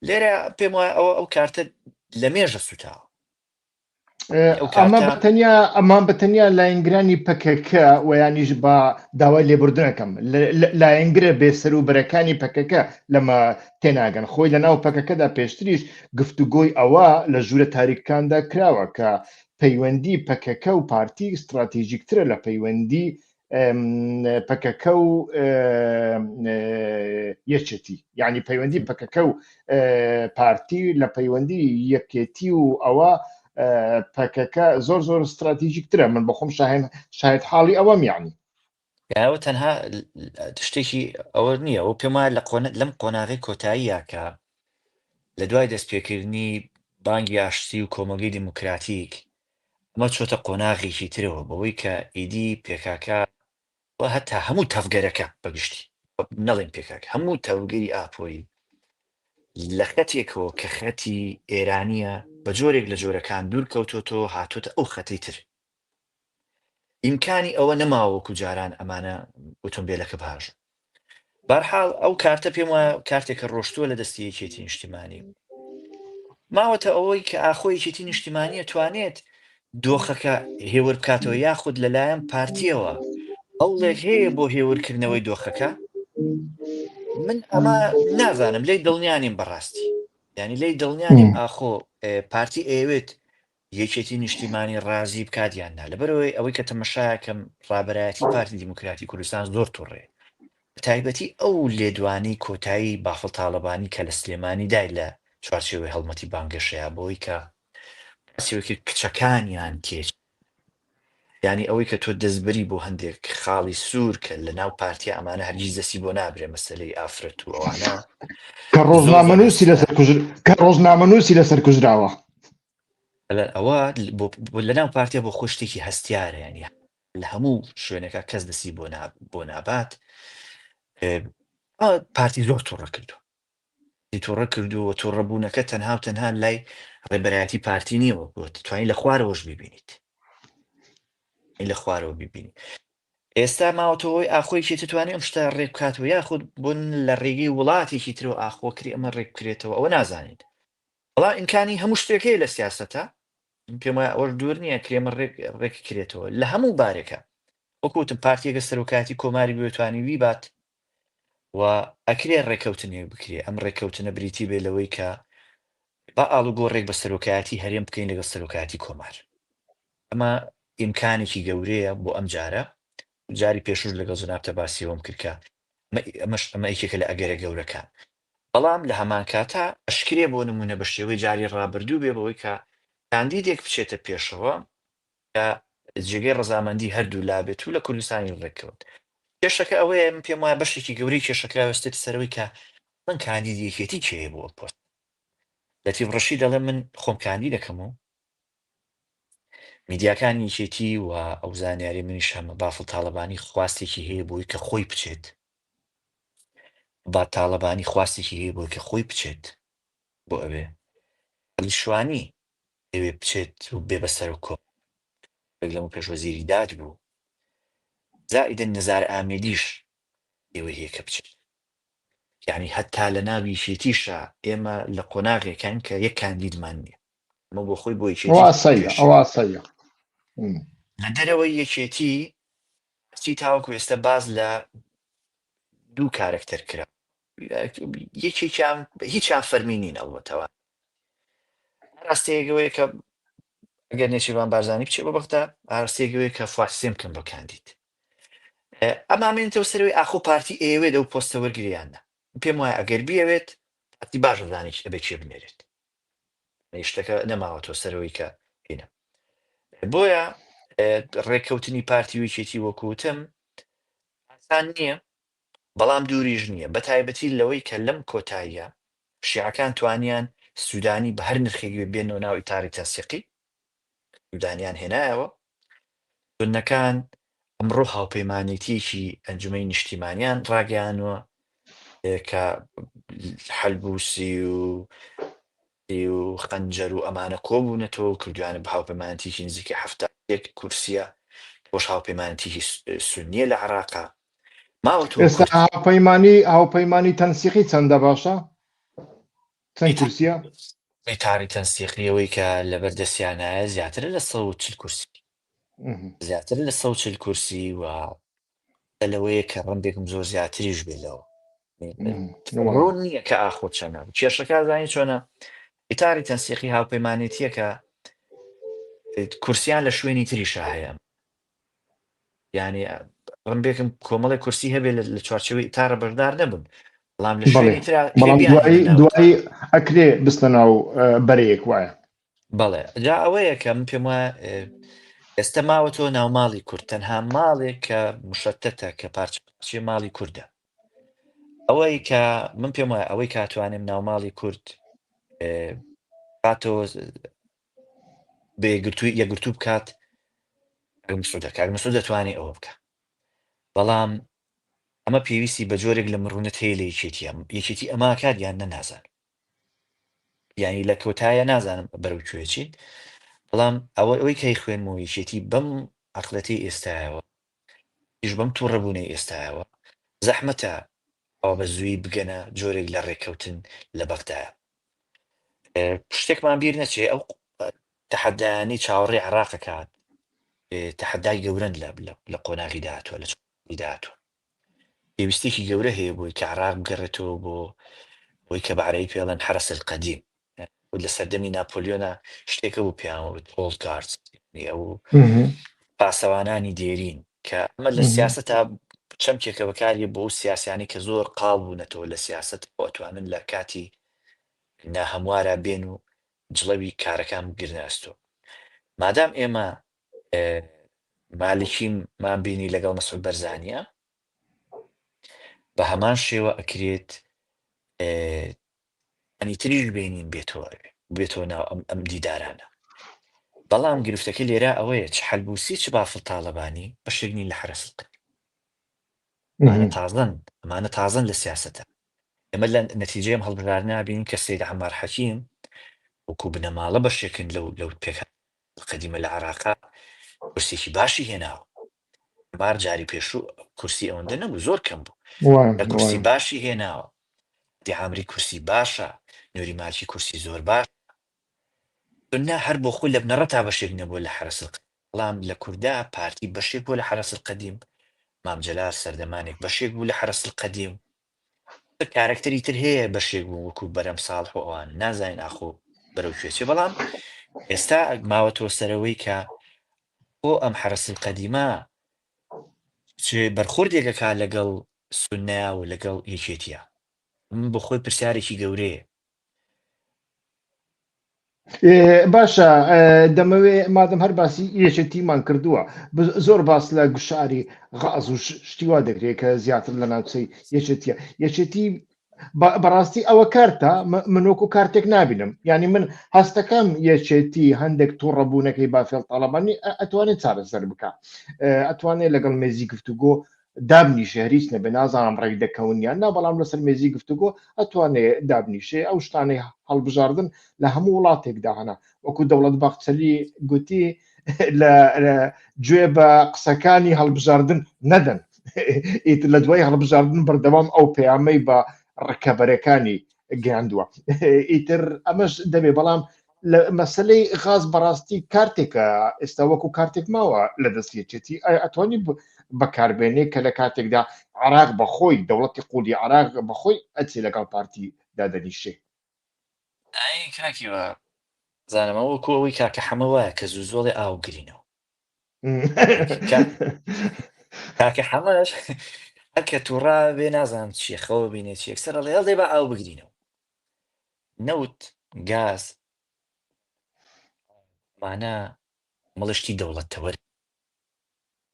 لێرە پێم وایە ئەوە ئەو کارتە لە مێژە سوتاوە. ئەمە بە تەنیا ئەمان بە تەنیا لاینگرانی پەکەکە و یانیش بە داوای لێبوردنەکەم لایەنگرە بێسەر و بەرەکانی پەکەکە لەمە تێناگەن خۆی لە ناو پەکەکەدا پێشتریش گفتوگۆی ئەوە لە ژوورە تاریکەکاندا کراوە کە پەیوەندی پەکەکە و پارتی ستراتیژیکترە لە پەیوەندی پەکەکە و یەکێتی یعنی پەیوەندی پەکەکە و پارتی لە پەیوەندی یەکێتی و ئەوە پەکەکە زۆر زۆر استراتیژیکترە من بەخۆم شاهێن شاهد حاڵی ئەوەم یعنی ئەوە تەنها شتێکی ئەوە نییە ئەو پێم وایە لە قۆنە لەم قۆناغی کۆتاییە کە لە دوای دەستپێکردنی بانگی ئاشتی و کۆمەڵگەی دیموکراتیک ئەمە چۆتە قۆناغێکی ترەوە بەوەی کە ئیدی پێکاکا و هەتا هەموو تەڤگەرەکە بەگشتی نەڵێن پێکاک هەموو تەڤگەری ئاپۆیی لە خەتێکەوە کە خەتی ئێرانیە بە جۆرێک لە جۆرەکان دوور کەوتۆتەوە هاتۆتە ئەو خەتەی تر ئیمکانی ئەوە نەماوە وەکو جاران ئەمانە ئۆتۆمبیلەکە بهاژن بەرحاڵ ئەو کارتە پێم وایە کارتێکە ڕۆشتووە لە دەستی یەکێتی نیشتیمانی ماوەتە ئەوەی کە ئاخۆ یەکێتی نیشتیمانیە توانێت دۆخەکە هێور بکاتەوە یاخود لەلایەن پارتیەوە هەوڵێک هەیە بۆ هێورکردنەوەی دۆخەکە من ئەمە نازانم لی دڵنیانیم بەڕاستی ینی لی دڵنیانیم ئاخۆ پارتی ئەیەوێت یەکێتی نیشتیمانی ڕازی بکات یان نا لەبەرئەوەی ئەوەی کە تەمەشاکەم ڕابەرایەتی پارتی دیموکراتی کوردستان زۆر توڕەیە بەتایبەتی ئەو لێدوانەی کۆتایی بافڵ تاڵەبانی کە لە سلێمانی دای لە چوارچێوەی هەڵمەتی بانگەشەیا بەوەی کە باسی ئەوەی کرد کچەکانیان تێچ یانی ئەوەی کە تۆ دەستبری بۆ هەندێک خاڵی سوور کە لە ناو پارتیا ئەمانە هەرگیز دەستی بۆ نابرێ مەسەلەی ئافرەت و ئەوانە کە ڕۆژنامەنووسی لەسەر کوژر کە ڕۆژنامەنووسی لەسەر کوژراوە ئەوە لە ناو پارتیا بۆ خۆی شتێکی هەستیارە ینی لە هەموو شوێنەکە کەس دەستی بۆ نابات پارتی زۆر تووڕە کردو تووڕە کردو و تووڕەبوونەکە تەنها و تەنها لای ڕێبەرایەتی پارتی نییە وەکو توانین لە خوارەوەش ببینیت لە خوارەوە ببینی ئێستا ماوەتەوەی ئاخۆی کێ تتوانێت ئەم شتە ڕێک بکاتەوە یاخود بوون لە ڕێگەی وڵاتێکی ترەوە ئاخۆکری ئەمە ڕێک بکرێتەوە ئەوە نازانین بەڵام ئیمکانی هەموو شتێک هەیە لە سیاسەتە پێم وایە ئەوەش دوور نییە کرێمە ڕێک ڕێک کرێتەوە لە هەموو بارێکە وەکو وتم پارتیەکە سەرۆکایەتی کۆماری بێتوانی ویبات و ئەکرێ ڕێکەوتنێک بکرێ ئەم ڕێکەوتنە بریتی بێ لەوەی کە با ئاڵوگۆڕێک بە سەرۆکایەتی هەرێم بکەین لەگەڵ سەرۆکایەتی کۆمار ئەمە ئیمکانێکی گەورەیە بۆ ئەم جارە جاری پێشوش لەگەڵ جەنابتە باسیەوەم کرد کە ئەمەش ئەمە یەکێکە لە ئەگەرە گەورەکان بەڵام لە هەمان کاتا ئەشکرێ بۆ نموونە بە شێوەی جاری ڕابردوو بێ بەوەی کە کاندیدێک بچێتە پێشەوە کە جێگەی ڕەزامەندی هەردوو لا بێت و لە کوردستانی ڕێککەوت. کێشەکە ئەوەیە من پێم وایە بەشێکی گەورەی کێشەکە ئەوەستێتە سەر ئەوەی کە من کاندیدی یەکێتی کێیە بۆ ئەم پۆستە. لەتیف ڕەشید دەڵێ من خۆم کاندید دەکەم و میدیاکانی یەکێتی و ئەو زانیاری منیش هەمە بافڵ تاڵەبانی خواستێکی هەیە بۆی کە خۆی بچێت قوباد تاڵەبانی خواستێکی هەیە بۆی کە خۆی بچێت بۆ ئەوێ عەلی شوانی ئەوێ بچێت و بێ بە سەرۆک کۆمار لەمە پێش وەزیری داد بوو زائیدن نزار ئامێدیش ئێوەی هەیە کە بچێت یعنی هەتا لە ناو یەکێتیشا ئێمە لە قۆناغێکین کە یەک کاندیدمان نییە ئەمە بۆ خۆی بۆ یەکێتی ئەوە ئاساییە لە دەرەوەی یەکێتی چی تاوەکو ئێستا باز لە دوو کارەکتەر کرا یەکێکیان هیچیان فەرمی نین ئەڵبەتەوە. ئاراستەیەک ئەوەیە کە ئەگەر نێچیرڤان بارزانی بچێ بۆ بەغدا، ئاراستەیەک ئەوەیە کە فواد حسێن بکەن بە کاندید. ئەمە ئەمێنێتەوە سەرەوەی ئاخۆ پارتی ئەیەوێت ئەو پۆستە وەرگرێ یان نا. پێم وایە ئەگەر بیەوێت پارتی باش دەزانێت ئەبێ کێ بنێرێت. شتەکە نەماوەتەوە سەرەوەی کە هینە. بۆیە ڕێککەوتنی پارتی و یەکێتی وەکو وتم ئاسان نییە، بەڵام دووریش نییە، بەتایبەتی لەوەی کە لەم کۆتاییە شیعەکان توانیان سودانی بە هەر نرخێک بێ بێنەوە ناو ئیتاری تەنسیقی، سودانیان هێنایەوە. سوننەکان ئەمڕۆ هاوپەیمانێتییەکی ئەنجومەنی نیشتیمانیان ڕاگەیانووە کە حەلبوسی و و خەنجەر و ئەمانە کۆبوونەتەوە و کردویانە بە هاوپەیمانێتیی نزیکەی 71 کورسییە، ئەوەش هاوپەیمانێتیی سوننییە لە عێراقا ماوەتەوە ئێستا کورد. هاوپەیمانی هاوپەیمانی تەنسیقی چەندە باشە؟ چەند کورسیە؟ ئیتاری تەنسیقی ئەوەی کە لەبەر دەستیانایە زیاترە لە 140 کورسی، زیاترە لە 140 کورسی و لەوەیە کە ڕەنگێکم زۆر زیاتریش بێ لەوە. ڕوون نییە کە ئاخۆ چەنە. کێشەکە زانی چۆنە؟ ئیتاری تەنسیقی هاوپەیمانێتیەکە کورسیان لە شوێنی تریشا هەیە، یعنی ڕەنبێکم کۆمەڵێک کورسی هەبێ لە چوارچێوەی ئیتارە بەشدار نەبن، بەڵام لە شوێنی ترا کرێ بەڵام بیانهێنە ناو دوایی ئەکرێ بستە ناو بەرەیەک وایە. بەڵێ، جا ئەوەیە کە من پێم وایە ئێستا ماوەتەوە ناو ماڵی کورد، تەنها ماڵێک کە مشەتەتە، کە پارچە پارچەی ماڵی کوردە. ئەوەی کە من پێم وایە ئەوەی کاتوانێم ناو ماڵی کورد باتەوە بە یەکگرتووی یەکگرتوو بکات کاک مسعودە. کاک مسعود دەتوانێت ئەوە بکە، بەڵام ئەمە پێویستی بە جۆرێک لە مڕونەت هەیە لە یەکێتی. یەکێتی ئەمە کات یان نە نازانم، یعنی لە کۆتایە نازانم بەرەو کوێ چین، بەڵام ئەوەی کەی خوێنمەوە یەکێتی بەم عەقڵەتی ئێستایەوە یش بەم تووڕەبوونەی ئێستایەوە زەحمەتە ئەوە بە زووی بگەنە جۆرێک لە ڕێککەوتن لە بەغدایە. شتێکمان بیر نەچێ، ئەو تەحەدایانەی چاوەڕێی عێراق ئەکات تەحەدای گەورەن لە قۆناغی داهاتوە، لە چۆناغی داهاتوە پێویستێکی گەورە هەیە بۆی کە عێراق بگەڕێتەوە بۆ ئەوەی کە بە عەرەبی پێ ئەڵێن حەرەس القەدیم. لە سەردەمی ناپۆلیۆنا شتێکە بوو پێیان وت old guards، یعنی ئەو پاسەوانانی دێرین، کە ئەمە لە سیاسەتا چەمکێکە بەکاریە بۆ ئەو سیاسیانەی کە زۆر قاڵ بوونەتەوە لە سیاسەت و ئەتوانن لە کاتی ناهەموارا بێن و جڵەوی کارەکان بگرنە ئەستۆ. مادام ئێمە مالکیمان بینی لەگەڵ مەسعود بەرزانیە، بە هەمان شێوە ئەکرێت ئەنی تریش بینین بێتەوە ئەوێ، بێتەوە ناو ئەم دیدارانە. بەڵام گرفتەکە لێرە ئەوەیە چ حەلبوسی چ بافڵ تاڵەبانی بەشێک نین لە حەرەس القەدیم. ئەمانە تازەن، ئەمانە تازەن لە سیاسەتە. ئێمە لە نەتیجەی ئەم هەڵبژاردنە بینین کە سەید عەمار حەکیم وەکو بنەماڵە بەشێکن لەو پێکهاتە قەدیمە لە عێراقا، کورسێکی باشی هێناوە. عەمار جاری پێشوو کورسی ئەوەندە نەبوو، زۆر کەم بوو، لە کورسی باشی هێناوە. دی عامری کورسی باشە، نوری مالکی کورسی زۆر باش. سوننە هەر بۆ خۆی لە بنەڕەتا بەشێک نەبووە لە حەرەس القەدیم، بەڵام لە کوردا پارتی بەشێک بووە لە حەرەس القەدیم، مام جەلال سەردەمانێک بەشێک بوو لە حەرەس القەدیم، کارەکتەری تر هەیە بەشێک بوون وەکو بەرەم ساڵح و ئەوان، نازانین ئاخۆ بەرەو کوێ چێ. بەڵام ئێستا ماوەتەوە سەرەوەی کە بۆ ئەم حەرەس القەدیمە چ بەرخوردێک ئەکا لەگەڵ سوننە و لەگەڵ یەکێتیە، من بۆ خۆی پرسیارێکی گەورەیە. باشە دەمەوێ مادەم هەر باسی یەکێتیمان کردووە، زۆر باس لە گوشاری غاز و شتی وا دەکرێت کە زیاتر لە ناوچەی یەکێتیە. یەکێتی بەڕاستی ئەوە کارتە من وەکو کارتێک نابینم، یعنی من هەستەکەم یەکێتی هەندێک تووڕەبوونەکەی بافێڵ تاڵەبانی ئەتوانێت چارەسەر بکە، ئەتوانێت لەگەڵ مێزی گفتوگۆ دابنیشێ، هەریچ نەبێ نازانم ڕێک دەکەون یان نا، بەڵام لەسەر مێزی گفتوگۆ ئەتوانێ دابنیشێ. ئەو شتانەی هەڵبژاردن لە هەموو وڵاتێکدا هەنا، وەکو دەوڵەت باخچەلی گوتی لە گوێ بە قسەکانی هەڵبژاردن نەدەن، ئیتر لە دوای هەڵبژاردن بەردەوام ئەو پەیامەی بە ڕکەبەرەکانی گەیاندووە، ئیتر ئەمەش دەبێ. بەڵام لە مەسلەی غاز بەڕاستی کارتێکە ئێستا وەکو کارتێک ماوە لە دەست یەکێتی، ئایا ئەتوانی بەکاربێنێ کە لە کاتێکدا عراق بەخۆی دەوڵەتی قوڵی عراق بەخۆی ئەچێ لەگەڵ پارتی دادەنیشێ؟ ئای کاکی وا. زانم ئەوە وەکو ئەوەی کاکە حەمە وایە کە زوو زۆڵێ ئاو گرینەوە. کاکە حەمەش هەر کە تووڕا بێ نازانم چییە خەوە بینێ چی یەکسەر ئەڵێ هەڵدێ با ئاو بگرینەوە. نەوت، گاز، ئەمانە مڵشتی دەوڵەت تەوەر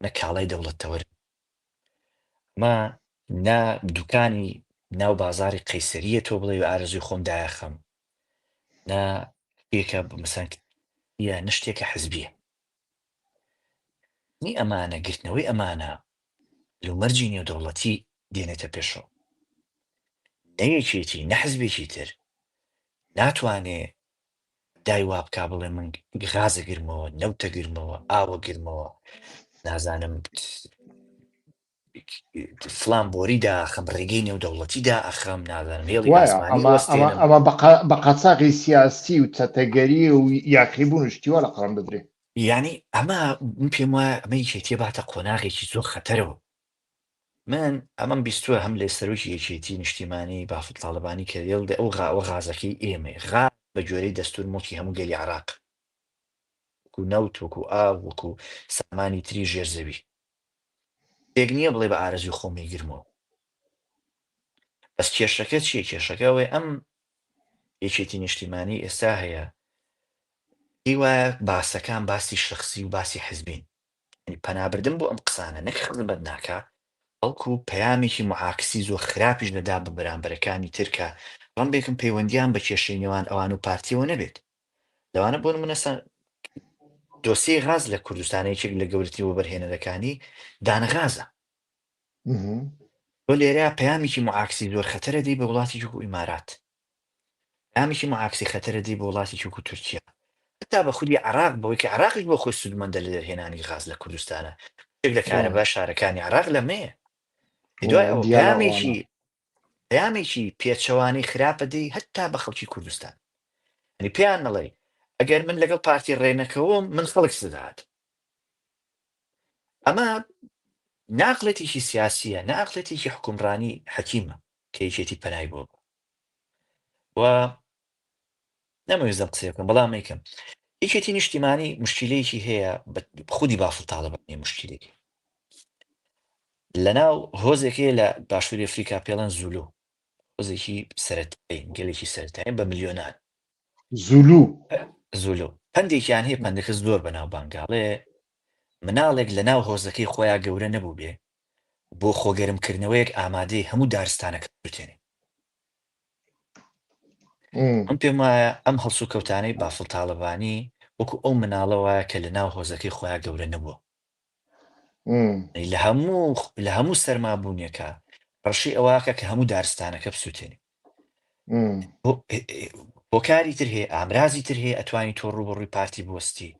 نە کاڵای دەوڵەت تەوەر ئەمە نە دوکانی ناو بازاری قەیسەریە تۆ بڵێ ئارەزوی خۆم دایەخەم نە شتێکە مەسەن یە نە شتێکە حزبیە نی ئەمانە گرتنەوەی ئەمانە لومەرجی نێودەوڵەتی دێنێتە پێشەوە نە یەکێتی نە حزبێکی تر ناتوانێ دای وا بکا بڵێ من غازە گرمەوە نەوتە گرمەوە ئاوە گرمەوە نازانم فلان بۆری داخم ڕێگەی نێودەوڵەتی دا ئەخەم نازانم هێڵی وایە ئاسمانی ئەمە ئەمە ئەوەستێنم. ئەمە بە قاچاغی سیاسی و چەتەگەری و یاخیبوون و شتی وا لە قەڵەم دەدرێ. یانی ئەمە من پێم وایە ئەمە یەکێتیە باتە قۆناغێکی زۆر خەتەرەوە. من ئەمەم بیستووە هەم لە سەرۆکی یەکێتی نیشتیمانی بافڵ تاڵەبانی کە دێڵ ئەو غا ئەوە غازەکەی ئێمەیە غاز بە گوێرەی دەستور موڵکی هەموو گەلی عێراق وەکو نەوت وەکو ئاو وەکو سامانی تری ژێر زەوی. شتێک نییە بڵێ بە ئارەزوی خۆم ئەیگرمەوە. بەس کێشەکە چییە؟ کێشەکە ئەوەیە ئەم یەکێتی نیشتیمانی ئێستا هەیە پێی وایە باسەکان باسی شەخسی و باسی حزبین. یعنی پەنابردن بۆ ئەم قسانە نەک خزمەت ناکا بەڵکو پەیامێکی معاکسی زۆر خراپیش دەدا بە بەرامبەرەکانی تر کە ڕەنبێکم پەیوەندیان بە کێشەی نێوان ئەوان و پارتیەوە نەبێت. لەوانە بۆ نمونە دۆسیەی غاز لە کوردستان یەکێک لە گەورەترین وەبەرهێنەرەکانی دانەغازە. تۆ لێرە پەیامێکی معاکسی زۆر خەتەرە دەی بە وڵاتێکی وەکو ئیمارات، پەیامێکی معاکسی خەتەرە دەی بە وڵاتێکی وەکو تورکیا، هەتا بە خودی عێراق، بەوەی کە عێراقیش بۆ خۆی سوودمەندە لە دەرهێنانی غاز لە کوردستانە، بەشێک لە کارەبا شارەکانی عێراق لەمەیە. دوای ئەوە پەیامێکی پەیامێکی پێچەوانەی خراپە دەی هەتا بە خەڵکی کوردستان. یعنی پێیان نەڵێ ئەگەر من لەگەڵ پارتی ڕێنەکەوم من خەڵک سزاد. ئەمە ناقلێتێکی سیاسیە، ناقلێتێکی حکومڕانی حەکیمە کە یەکێتی پەنای بۆ و نەمەوێت زەم قسەی بکەم بەڵام ئەیکەم. یەکێتی نیشتیمانی مشکلەیەکی هەیە بە خودی بافڵ تاڵەبانی مشکلێکی لەناو هۆزێک هەیە لە باشووری ئەفریکا پێڵەن زولو، هۆزێکی سەرەتایی، گەلێکی سەرەتایی بە ملیۆنان. زولو. زولو پەندێکیان هەیە، پەندەکە زۆر بەناوبانگە، ئەڵێ مناڵێک لەناو هۆزەکەی خۆیا گەورە نەبووبێ بۆ خۆگەرمکردنەوەیەک ئامادەی هەموو دارستانەکە بسوتێنێ. من پێم وایە ئەم هەڵسوکەوتانەی بافڵ تاڵەبانی وەکو ئەو مناڵە وایە کە لەناو هۆزەکەی خۆیا گەورە نەبووە. لە هەموو سەرمابوونێکە ڕەشی ئەوواکە کە هەموو دارستانەکە بسووتێنی. هۆکاری تر هەیە، ئامرازی تر هەیە، ئەتوانی تۆ ڕووبەڕووی پارتی بوەستی،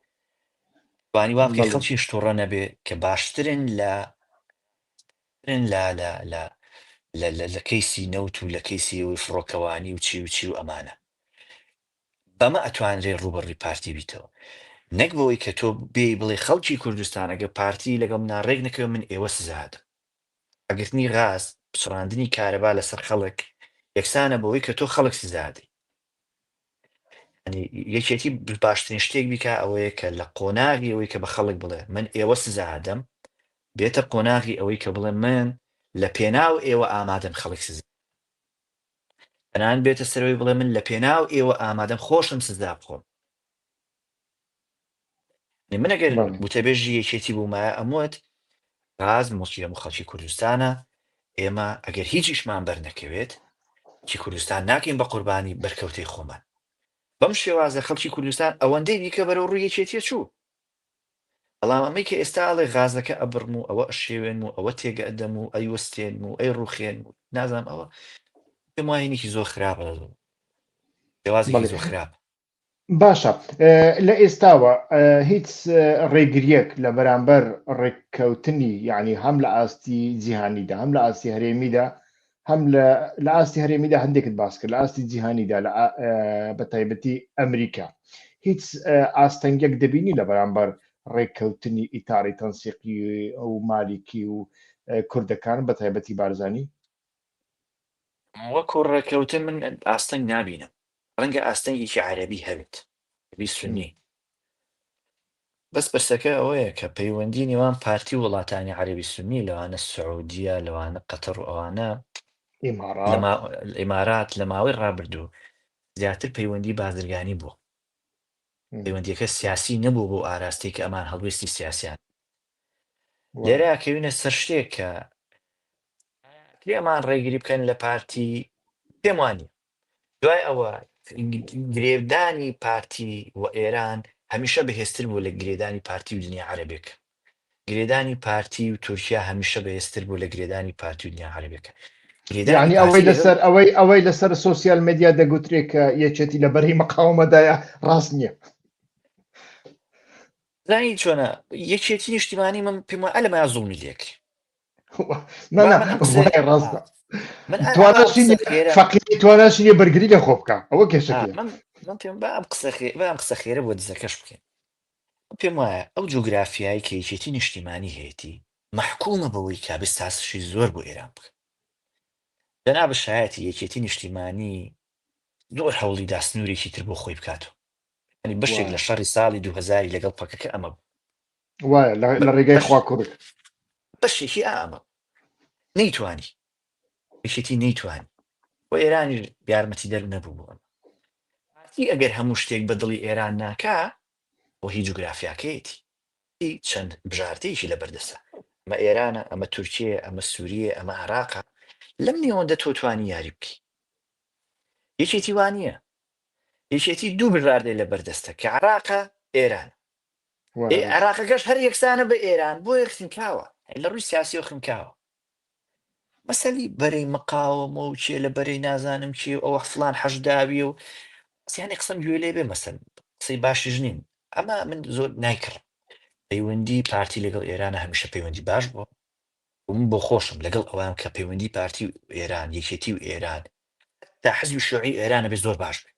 توانی وا بکەی خەڵکیش تووڕە نەبێ کە باشترن لە لە لە لە لە لە لە کەیسی نەوت و لە کەیسی ئەوەی فڕۆکەوانی و چی و چی و ئەمانە. بەمە ئەتوانرێ ڕووبەڕووی پارتی بیتەوە، نەک بەوەی کە تۆ بێی بڵێ خەڵکی کوردستان ئەگەر پارتی لەگەڵ منا ڕێک نەکەوێ من ئێوە سزا ئەدەم. ڕاگرتنی غاز، پچڕاندنی کارەبا لەسەر خەڵک یەکسانە بەوەی کە تۆ خەڵک سزا ئەدەی. یانی یەکێتی باشترین شتێک بیکا ئەوەیە کە لە قۆناغی ئەوەی کە بە خەڵک بڵێ من ئێوە سزا ئەدەم بێتە قۆناغی ئەوەی کە بڵێ من لە پێناو ئێوە ئامادەم خەڵک سزا تەنانەت بێتە سەرەوەی بڵێ من لە پێناو ئێوە ئامادەم خۆشم سزا بخۆم. من ئەگەر وتەبێژی یەکێتی بوومایە ئەموت غاز موڵکی هەموو خەڵکی کوردستانە، ئێمە ئەگەر هیچیشمان بەرنەکەوێت خەڵکی کوردستان ناکەین بە قوربانی بەرکەوتەی خۆمان. بەم شێوازە خەڵکی کوردستان ئەوەندەی دیکە بەرەو ڕووی یەکێتیە چوو. بەڵام ئەمەی کە ئێستا ئەڵێ غازەکە ئەبڕم و ئەوە ئەشێوێنم و ئەوە تێگە ئەدەم و ئەیوەستێنم و ئەیڕوخێنم و نازانم ئەوە پێم وایە هینێکی زۆر خراپە، شێوازێکی زۆر خراپە. باشە لە ئێستاوە هیچ ڕێگریەک لە بەرامبەر ڕێککەوتنی یعنی هەم لە ئاستی جیهانیدا هەم لە ئاستی هەرێمیدا هەم لە ئاستی هەرێمیدا هەندێکت باس کرد لە ئاستی جیهانیدا لە بە تایبەتی ئەمریکا هیچ ئاستەنگێک دەبینی لە بەرامبەر ڕێککەوتنی ئیتاری تەنسیقی و مالیکی و کوردەکان بە تایبەتی بارزانی؟ وەکو ڕێککەوتن من ئاستەنگ نابینم، ڕەنگە ئاستەنگێکی عەرەبی هەبێت. عەرەبی سونی. بەس پرسەکە ئەوەیە کە پەیوەندی نێوان پارتی و وڵاتانی عەرەبی سونی لەوانە سعودیە لەوانە قەتەر و ئەوانە ئیمارات. ئیمارات لە ماوەی ڕابردوو زیاتر پەیوەندی بازرگانی بووە. پەیوەندیەکە سیاسی نەبوو بۆ ئاراستەی کە ئەمان هەڵوێستی سیاسیان. لێرە کەوینە سەر شتێک کە ئەمان ڕێگری بکەن لە پارتی پێم وانە. دوای ئەوە گرێدانی پارتی و ئێران هەمیشە بەهێزتر بوو لە گرێدانی پارتی و دنیا عەرەبێک. گرێدانی پارتی و تورکیا هەمیشە بەهێزتر بوو لە گرێدانی پارتی و دنیا عەرەبێکە. گرێدانی یعنی ئەوەی پارتی لەگەڵ لەسەر ئەوەی ئەوەی لەسەر سۆسیال مێدیا دەگوترێ کە یەکێتی لە بەرەی مقاومەدایە ڕاست نییە. زانی چۆنە یەکێتی نیشتیمانی من پێم وایە لەمەیا زوڵمی لێکرێ. نا با نا من ئەم قسەیە وایە ڕاستە. من ئەم تواناشی قسە نییە خێرە فەقیری تواناشی نییە بەرگری لە خۆ بکا ئەوە کێشەکەیە. من من پێم با ئەم قسە خێ با ئەم قسە خێرە بۆ دزەکەش بکەین. پێم وایە ئەو جوگرافیای کە یەکێتی نیشتیمانی هەیەتی مەحکومە بەوەی کە بستاسشی زۆر بۆ ئێران بکە. جەناب شایەتی یەکێتی نیشتیمانی زۆر هەوڵی دا سنوورێکی تر بۆ خۆی بکاتەوە. یانی بەشێک لە وایە شەڕی ساڵی 2000 لەگەڵ پەکەکە ئەمە بوو. وایە لە ڕێگای بەش خواکوڕک. بەشێکی ئەمە نەیتوانی یەکێتی نەیتوانی و ئێرانیش یارمەتیدەر نەبوو بۆ ئەمە. پارتی ئەگەر هەموو شتێک بە دڵی ئێران ناکا بۆ هی جوگرافیاکەیەتی چەند بژاردەیەکی لەبەردەستە ئەمە ئێرانە ئەمە تورکیە ئەمە سووریە ئەمە عراقە لەم نێوەندە تۆ توانی یاری بکەی یەکێتی وانە یەکێتی دوو بژاردەی لەبەردەستە کە عراقە ئێران عراقەکەش هەر یەکسانە بە ئێران بۆیە خنکاوە لە ڕووی سیاسی و خنکاوە مەسەلی بەرەی مقاوەمە و کێ لە بەرەی نازانم کێ و ئەوە فڵان حەشداویە و سیانی قسەم گوێ لێ بێ مەسەن قسەی باشیش نین ئەمە من زۆر نایکڕم. پەیوەندی پارتی لەگەڵ ئێرانە هەمیشە پەیوەندی باش بووە و من بۆ خۆشم لەگەڵ ئەوام کە پەیوەندی پارتی و ئێران یەکێتی و ئێران تا حزبی شیوعی ئێرانە بێ زۆر باش بێ.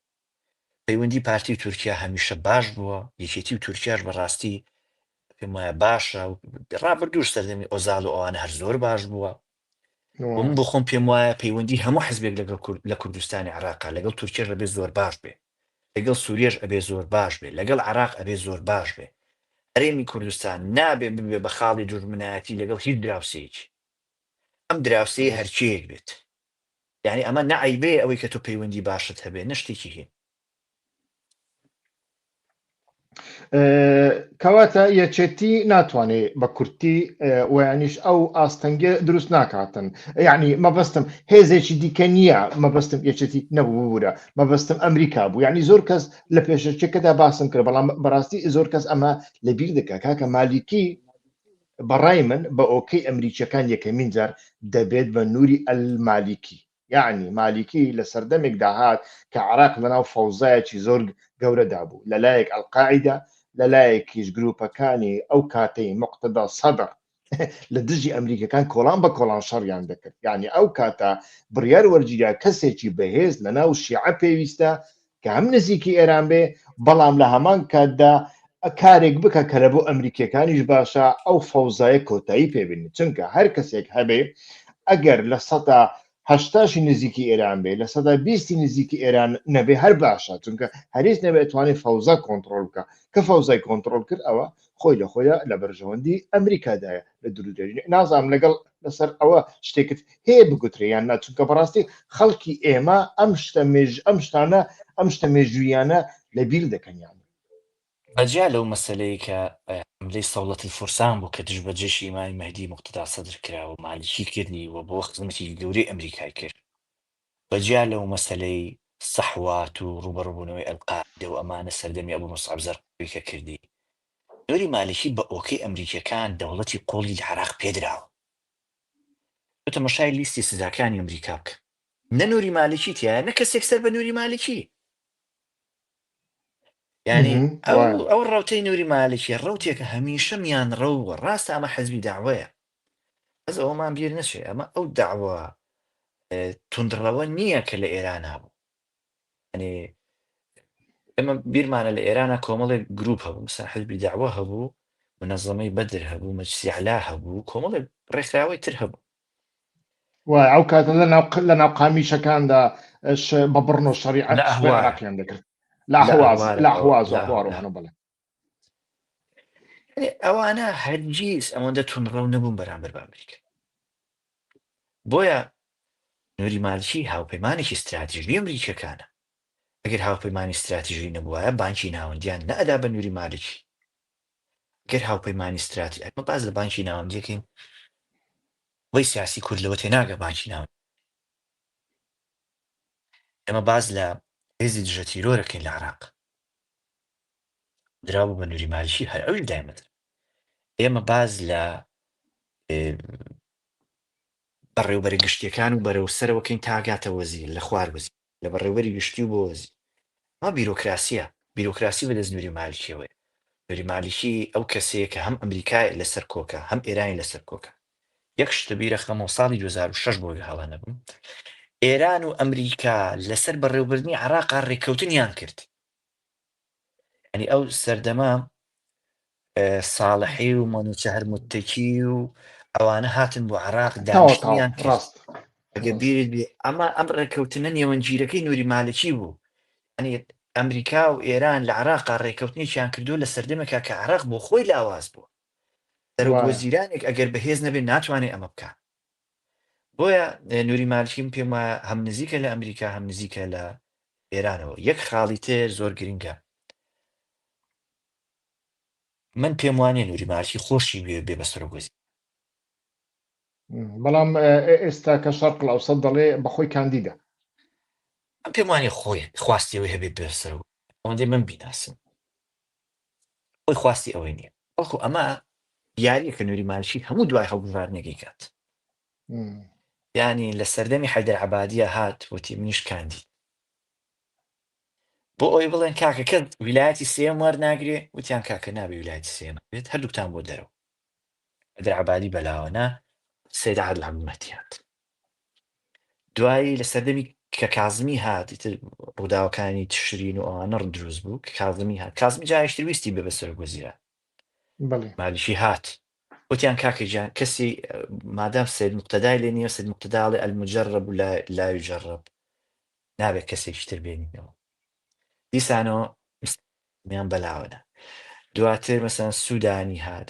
پەیوەندی پارتی و تورکیا هەمیشە باش بووە، یەکێتی و تورکیاش بەڕاستی پێم وایە باشە و ڕابردووش سەردەمی ئۆزال و ئەوانە هەر زۆر باش بووە. و من بۆ خۆم پێم وایە پەیوەندی هەموو حزبێک لەگەڵ کورد لە کوردستانی عێراقا لەگەڵ تورکیاش ئەبێ زۆر باش بێ، لەگەڵ سووریەش ئەبێ زۆر باش بێ، لەگەڵ عێراق ئەبێ زۆر باش بێ. هەرێمی کوردستان نابێ ببێ بە خاڵی دوژمنایەتی لەگەڵ هیچ دراوسێیەکی. ئەم دراوسێیە هەرکێیەک بێت. یانی ئەمە نە عەیبەیە ئەوەی کە تۆ پەیوەندی باشت هەبێ نە شتێکی هین. کەواتە یەکێتی ناتوانێت بە کورتی ویانیش ئەو ئاستەنگە دروست ناکاتن یعنی مەبەستم هێزێکی دیکە نییە مەبەستم یەکێتی نەبوو ببوورە مەبەستم ئەمریکا بوو یعنی زۆر کەس لە پێشەکەدا باسم کرد بەڵام بەڕاستی زۆر کەس ئەمە لەبیر دەکا کاکە مالیکی بەڕای من بە ئۆکەی ئەمریکیەکان یەکەمین جار دەبێت بە نوری ئەلمالیکی یەعنی مالیکی لە سەردەمێکدا هات کە عێراق لەناو فەوزایەکی زۆر گەورەدا بوو لەلایەک ئەلقاعیدە لەلایەکیش گروپەکانی ئەو کاتەی موقتەدا سەدر لە دژی ئەمریکەکان کۆڵان بە کۆڵان شەڕیان دەکرد یعنی ئەو کاتە بڕیار وەرگیرا کەسێکی بەهێز لەناو شیعە پێویستە کە هەم نزیکی ئێران بێ بەڵام لە هەمان کاتدا کارێک بکە کە لە بۆ ئەمریکیەکانیش باشە ئەو فەوزایە کۆتایی پێبینی چونکە هەر کەسێک هەبێ ئەگەر 80%شی نزیکی ئێران بێ 20%ی نزیکی ئێران نەبێ هەر باشە چونکە هەریش نەبێ توانێت فەوزا کۆنترۆل بکە کە فەوزای کۆنترۆل کرد ئەوە خۆی لە خۆیان لە بەرژەوەندی ئەمریکادایە لە دوورودرێژی نازانم لەگەڵ لەسەر ئەوە شتێکت هەیە بگوترێ یان نا چونکە بەڕاستی خەڵکی ئێمە ئەم شتە مێژ ئەم شتانە ئەم شتە مێژوویانە لەبیر دەکەن یان. بەجیا لەو مەسەلەی کە حەملەی سەوڵەت الفورسان بوو کە دژ بە جەیشی ئیمامی مەهدی موقتەدا سەدر کرا و مالیکی کردی و بۆ خزمەتێکی گەورەی ئەمریکای کرد، بەجیا لەو مەسەلەی سەحوات و ڕووبەڕووبوونەوەی ئەلقاعیدە و ئەمانە سەردەمی ئەبو موسعەب زەرقاوی کە کردی، نوری مالیکی بە ئۆکەی ئەمریکیەکان دەوڵەتی قوڵی لە عێراق پێدراوە. تۆ تەمەشای لیستی سزاکانی ئەمریکا بکە نە نوری مالیکی تیایە نە کەسێک سەر بە نوری مالیکی. یعنی ئەو ئەو ڕوتەی نوری مالکی ڕوتێکە هەمیشە میان ڕەوە ڕاستە ئەمە حزبی داوەیە بەس ئەومان بیر نەچێ ئەمە ئەو داوە توندڕەوە نییە کە لە ئێران هەبوو یعنی ئێمە بیرمانە لە ئێرانە کۆمەڵێک گروپ هەبوو مثلا حزبی داوە هەبوو منەزەمەی بەدر هەبوو مەجلسی علا هەبوو کۆمەڵێک ڕێکخراوەی تر هەبوو. وای ئەو کاتە لە ناو لە ناو قامیشەکاندا بە بڕن و شەڕی لە سوپای ئەهوارە عێراقیان دەکرد. لە ئەهواز لە ئەهواز و ئەهوار و هەنە بەڵێ. ئەوانە هەرگیز ئەوەندە توندڕەو نەبوون بەرامبەر بە ئەمریکا. بۆیە نوری مالکی هاوپەیمانێکی ستراتیژی ئەمریکیەکانە. ئەگەر هاوپەیمانی ستراتیژی نەبوایە بانکی ناوەندیان نەئەدا بە نوری مالکی. گەر هاوپەیمانی ستراتی ئەمە باس لە بانکی ناوەندیەکەین بۆی سیاسی کورد لەوە تێناگە بانکی ناوەندی. ئێمە باس لە هێزی دژە تیرۆرەکەین لە عراق دراوە بە نوری مالکی هەر ئەویش دایمەتر. ئێمە باس لە بەڕێوبەرە گشتیەکان و بەرەو سەرەوەکەین تاگاتە وەزیر لە خوار وەزیر لە بەڕێوبەری گشتی و بۆ وەزیر. ئەمە بیرۆکراسیە، بیرۆکراسی بەدەست نوری مالکیەوەیە. نوری مالکی ئەو کەسەیە کە هەم ئەمریکای لەسەر کۆکە هەم ئێرانی لەسەر کۆکە. یەک شتە بیرەخەمەوە ساڵی 2006 بۆ هەڵە نەبم ئێران و ئەمریکا لەسەر بەڕێوبردنی عراقا ڕێککەوتنیان کرد. یعنی ئەو سەردەمە ساڵحی و مەنوچەهر متەکی و ئەوانە هاتن بۆ عراق دانیشتنیان کرد. ڕاست ئەگەر بیرت بێ ئەمە ئەم ڕێککەوتنە نێوەندگیرەکەی نوری مالکی بوو. یعنی ئەمریکا و ئێران لە عراقا ڕێککەوتنێکیان کردو لە سەردەمێکا کە عراق بۆ خۆی لاواز بوو. سەرۆک وەزیرانێک ئەگەر بەهێز نەبێت ناتوانێت ئەمە بکات. بۆیە نوری مالکیم پێم وایە هەم نزیکە لە ئەمریکا هەم نزیکە لە ئێرانەوە. یەک خاڵی تر زۆر گرنگە، من پێم وانیە نوری مالکی خۆشی بێ بێ بە سەرۆک وەزیر. بەڵام ئێستا کە شەرق ئەوسەت دەڵێ بەخۆی کاندیدە. من پێم وانیە خۆی خواستی ئەوەی هەبێ بێ سەرۆک، ئەوەندەی من بیناسم خۆی خواستی ئەوەی نییە، بەڵکو ئەمە یاریە کە نوری مالکی هەموو دوای هەڵبژاردنێکی کات. یانی لە سەردەمی حەیدەر عەبادیە هات وتی منیش کاندید بۆ ئەوەی بڵێن کاکە کەس ویلایەتی سێیەم وەرناگرێ، وتیان کاکە نابێ ویلایەتی سێیەم بێت، هەردووکتان بۆ دەرەوە. حەیدەر عەبادی بەلاوە نا، سەید عادل عەبدولمەهدی هات. دوایی لە سەردەمی کە کازمی هات، ئیتر ڕووداوەکانی تشرین و ئەوانە دروست بوو، کە کازمی هات، کازمی جارێکی تر ویستی بێ بە سەرۆک وەزیران. مالیکی هات وتیان کاکە گیان کەسی مادام سید مقتدای لێ نییە، سید مقتدا ئەڵێ المجرب لا لا یجرب، نابێت کەسێکی تر بێنینەوە. دیسانەوە میان بەلاوەدا. دواتر مەسەن سوودانی هات.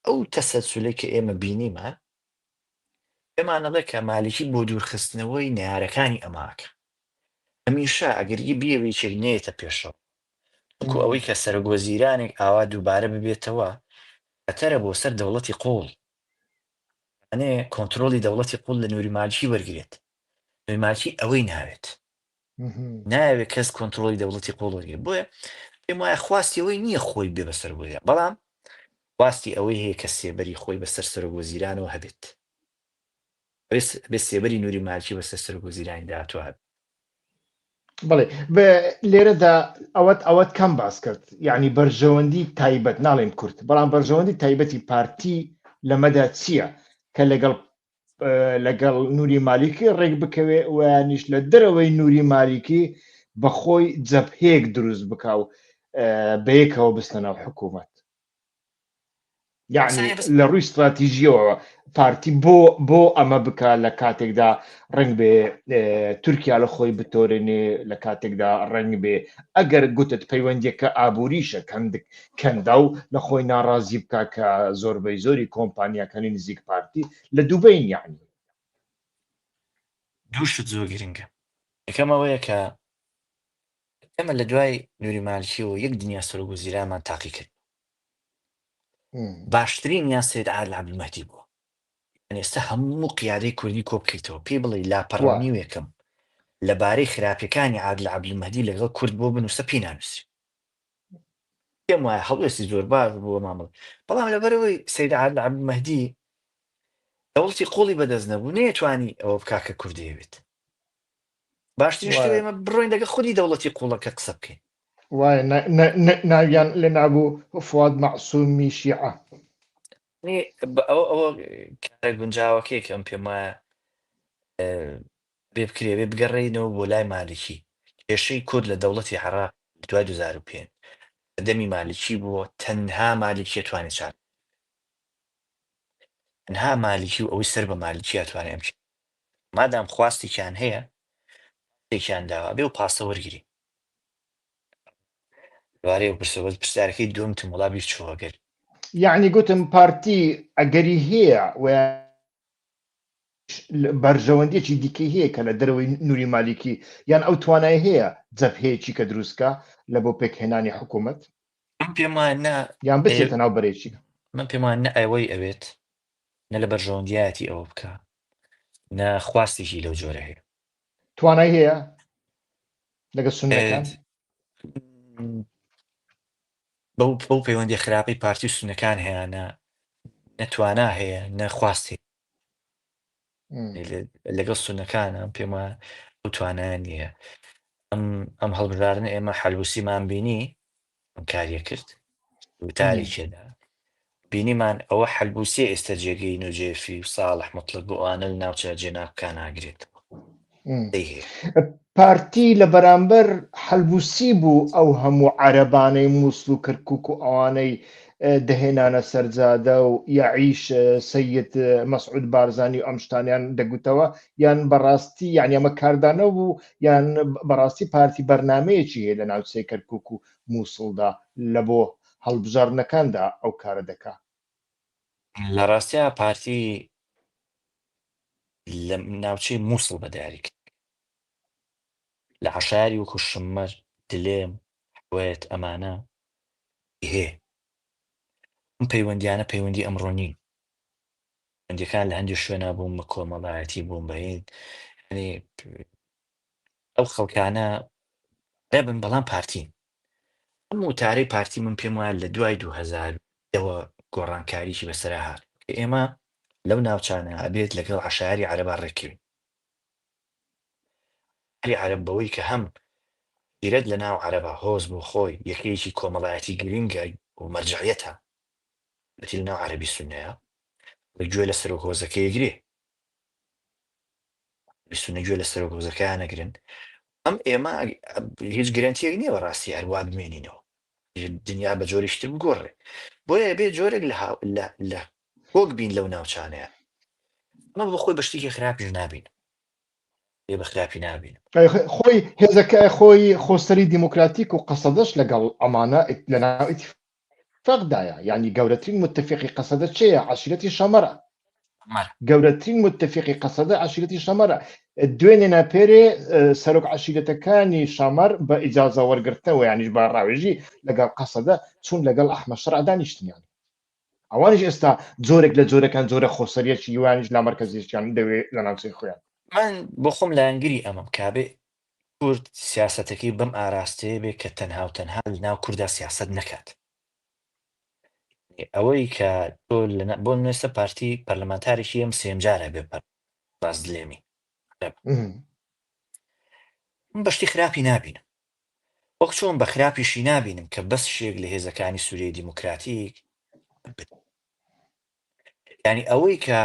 ئەو تەسەلسولەی کە ئێمە بینیمان پێمان ئەڵێ کە مالیکی بۆ دوورخستنەوەی نەیارەکانی ئەماکە. هەمیشە ئەگەر بیەوێ یەکێک نەیەتە پێشەوە، چونکو ئەوەی کە سەرۆک وەزیرانێک ئاوا دووبارە ببێتەوە خەتەرە بۆ سەر دەوڵەتی قوڵ. ئەنێ کۆنترۆڵی دەوڵەتی قوڵ لە نوری مالکی وەرگێت. نوری مالکی ئەوەی ناوێت، ناوێت کەس کۆنترۆڵی دەوڵەتی قوڵ وەرگێت. بۆیە پێم وایە خواستی ئەوەی نییە خۆی بێ بەسەر وەزیران، بەڵام خواستی ئەوەی هەیە کە سێبەری خۆی بەسەر سەرۆک وەزیرانەوە هەبێت. بێ سێبەری نوری مالکی بەسەر سەرۆک وەزیرانی داهاتوو هەبێت. بەڵێ لێرەدا ئەوەت کەم باس کرد، یعنی بەرژەوەندی تایبەت ناڵێم کورد، بەڵام بەرژەوەندی تایبەتی پارتی لەمەدا چییە کە لەگەڵ نوری مالیکی ڕێک بکەوێ ویانیش لە دەرەوەی نوری مالیکی بەخۆی جەبهەیەک دروست بکا و بەیەکەوە بستە ناو حکوومەت؟ یعنی لە ڕووی استراتیژیەوە پارتی بۆ ئەمە بکە لە کاتێکدا ڕنگ بێ تورکیا لە خۆی بتۆرێنێ، لە کاتێکدا ڕنگ بێ ئەگەر گوتت پەیوەندیەکە ئابووریشە کەندک کەندا و لە خۆی ناڕازی بکە کە زۆربەی زۆری کۆمپانیاکانی نزیک پارتی لە دوبەین. یعنی دوو شت زۆر گرنگە. یەکەم ئەوەیە کە ئێمە لە دوای نوری مالکیەوە یەک دنیا سەرۆک وەزیرانمان تاقی کرد، باشترینیان سید عادل عەبدولمەهدی بووە. یعنی ئێستا هەموو قیادەی کوردی کۆ بکەیتەوە پێی بڵێ لاپەڕە و نیوێکم لەبارەی خراپیەکانی عادل عەبدولمەهدی لەگەڵ کورد بۆ بنووسە پێی نانووسری. پێم وایە هەڵوێستی زۆر باش بووە مامەڵە، بەڵام لەبەرەوەی سید عادل عەبدولمەهدی دەوڵەتی قوڵی بەدەست نەبوو نەیەتوانی ئەوە بکا کە کورد دەیەوێت. باشترین شتە ئێمە بڕۆین لەگە خودی دەوڵەتی قوڵەکە قسە بکەین. وایە ناویان لە نابوو فواد مەعسومی شیعە. ئەوە کارە گونجاوەکەی کە ئەم پێم وایە بێ بکرێ بێ بگەڕێینەوە بۆ لای مالکی. کێشەی کورد لە دەوڵەتی عێراق دوای 2005 دەمی مالکی بووە، تەنها مالکی توانێت چار، تەنها مالکی و ئەوەی سەر بە مالکی توانێت ئەم مادام خواستێکیان هەیە، تێکیان داوە بێ و پاسە وەرگری. لەبارەی ئەو پرسە بەس پرسیارەکەی دووەمتم وەڵا بیر چووە گەر یەعنی گوتم پارتی ئەگەری هەیە و بەرژەوەندیەکی دیکەی هەیە کە لە دەرەوەی نوری مالیکی یان ئەو توانای هەیە جەبهەیەکی کە دروست کا لە بۆ پێکهێنانی حکوومەت؟ من پێم وایە نە یان بچێتە ناو بەرەیەکی من پێم وایە نە ئەوەی ئەوێت نە لە بەرژەوەندیایەتی ئەوە بکا نە خواستێکی لەو جۆرە هەیە. توانای هەیە لەگەڵ سوننەکان؟ بەو بەو پەیوەندی خراپەی پارتی و سوننەکان هەیانە نە توانا هەیە نە خواست هەیە لەگەڵ سوننەکانە پێم وایە ئەو توانایە نییە. ئەم ئەم هەڵبژاردنە ئێمە حەلبوسیمان بینی ئەم کاریە کرد وتارێکێدا بینیمان ئەوە حەلبوسیە ئێستا جێگەی نوجێفی و ساڵح موتڵەگ و ئەوانە لە ناوچە جێناکۆکان ناگرێتەوە. قسەی هەیە. پارتی لە بەرامبەر حەلبوسی بوو ئەو هەموو عەرەبانەی موسڵ و کەرکوک و ئەوانەی دەهێنانە سەر جادە و یەعیش سەید مەسعود بارزانی و ئەم شتانیان دەگوتەوە یان بەڕاستی یانی ئەمە کاردانەوە بوو یان بەڕاستی پارتی بەرنامەیەکی هەیە لە ناوچەی کەرکوک و موسڵدا لە بۆ هەڵبژاردنەکاندا ئەو کارە دەکا؟ لە ڕاستیا پارتی لە ناوچەی موسڵ بە دیاری کرد لە عەشایەری وەکو شممەر، دلێم، حوێت ئەمانە هەیە. ئەم پەیوەندیانە پەیوەندی ئەمڕۆ نین. پەیوەندیەکان لە هەندێک شوێنا بوون بە کۆمەڵایەتی بوون بە هین یعنی ئەو خەڵکانە عەرەبن بەڵام پارتین. ئەم وتارەی پارتی من پێم وایە لە دوای 2000 ەوە گۆڕانکاریی بەسەرا هات کە ئێمە لەو ناوچانە ئەبێت لەگەڵ عەشایەری عەرەبا ڕێککەوین. عەشایەری عەرەب بەوەی کە هەم عەشیرەت لە ناو عەرەبا هۆز بۆ خۆی یەکەیەکی کۆمەڵایەتی گرینگە و مەرجەعیەتە بەتی لە ناو عەرەبی سوننەیە خەڵک گوێ لە سەرۆک هۆزەکەی ئەگرێ عەرەبی سوننە گوێ لە سەرۆک هۆزەکەیان ئەگرن ئەم ئێمە هیچ گرەنتیەک نییە بەڕاستی هەروا بمێنینەوە دنیا بە جۆرێکی تر بگۆڕێ بۆیە بێ جۆرێک لە لە لە کۆک بین لەو ناوچانەیە ئەمە بۆ خۆی بە شتێکی خراپیش نابین بێ بە خراپی نابین خۆی هێزەکە خۆی خۆسەری دیموکراتیک و قەسەدەش لەگەڵ ئەمانە لەناو ئیتفاقدایە یعنی گەورەترین متفقی قەسەدە چێە عەشیرەتی شەمەرە گەورەترین متفقی قەسەدە عەشیرەتی شەمەرە. دوێنێ نا پێرێ سەرۆک عەشیرەتەکانی شەمەر بە ئیجازە وەرگرتنەوە یانیش بە ڕاوێژی لەگەڵ قەسەدە چوون لەگەڵ ئەحمەد شەرع دانیشتنیان. ئەوانیش ئێستا جۆرێک لە جۆرەکان جۆرە خۆسەریەکی یوانیش لامەرکەزیەکیان دەوێ لە ناوچەی خۆیان. من بۆ خۆم لایەنگری ئەمەم کابێ کورد سیاسەتەکەی بەم ئاراستەیە بێ کە تەنها و تەنها لەناو کوردا سیاسەت نەکات. ئەوەی کە تۆ بۆ نوێسە پارتی پەرلەمانتارێکی ئەم سێم جارە بێ باز دلێمی من بەشتی خراپی نابینم وەک چۆن بە خراپیشی نابینم کە بەس شێک لە هێزەکانی سووریای دیموکراتیک ینی ئەوەی کە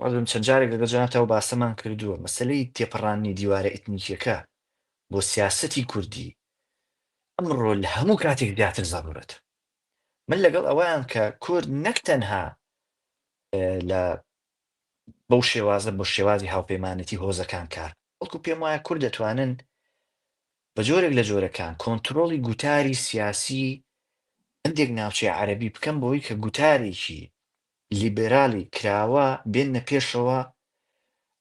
وەزم چەند جارێک لەگەڵ جەنابتەوە باسەمان کردووە مەسلەی تێپەڕاندنی دیوارە ئیتنیکیەکە بۆ سیاسەتی کوردی ئەمڕۆ لە هەموو کاتێک زیاتر زەرورەتە. من لەگەڵ ئەوەیان کە کورد نەک تەنها لە بەو شێوازە بۆ شێوازی هاوپەیمانێتی هۆزەکان کار بەڵکو پێم وایە کورد دەتوانن بە جۆرێک لە جۆرەکان کۆنترۆڵی گوتاری سیاسی هەندێک ناوچەی عەرەبی بکەن بۆی کە گوتارێکی لیبرالی کراوە بێننە پێشەوە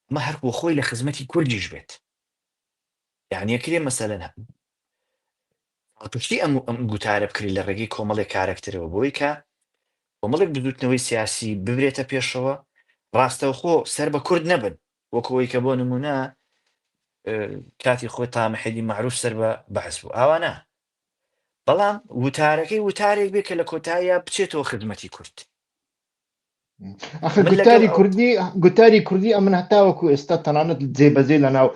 ئەمە هەر بۆ خۆی لە خزمەتی کوردیش بێت یعنی ئەکرێ مەسەلەن پاڵپشتی ئەم ئەم گوتارە بکرێت لە ڕێگەی کۆمەڵێک کارەکتەرەوە بۆی کە کۆمەڵێک بزوتنەوەی سیاسی ببرێتە پێشەوە ڕاستەوخۆ سەر بە کورد نەبن وەکەوەی کە بۆ نمونە کاتی خۆی تامەحێدی معروف سەر بە بەعس بوو ئاوانە بەڵام وتارەکەی وتارێک بێ کە لە کۆتاییە بچێتەوە خدمەتی کورد ئەخر گوتاری کوردی گوتاری کوردی ئەمن هەتاوەکو ئێستا تەنانەت جێبەجێ لە ناو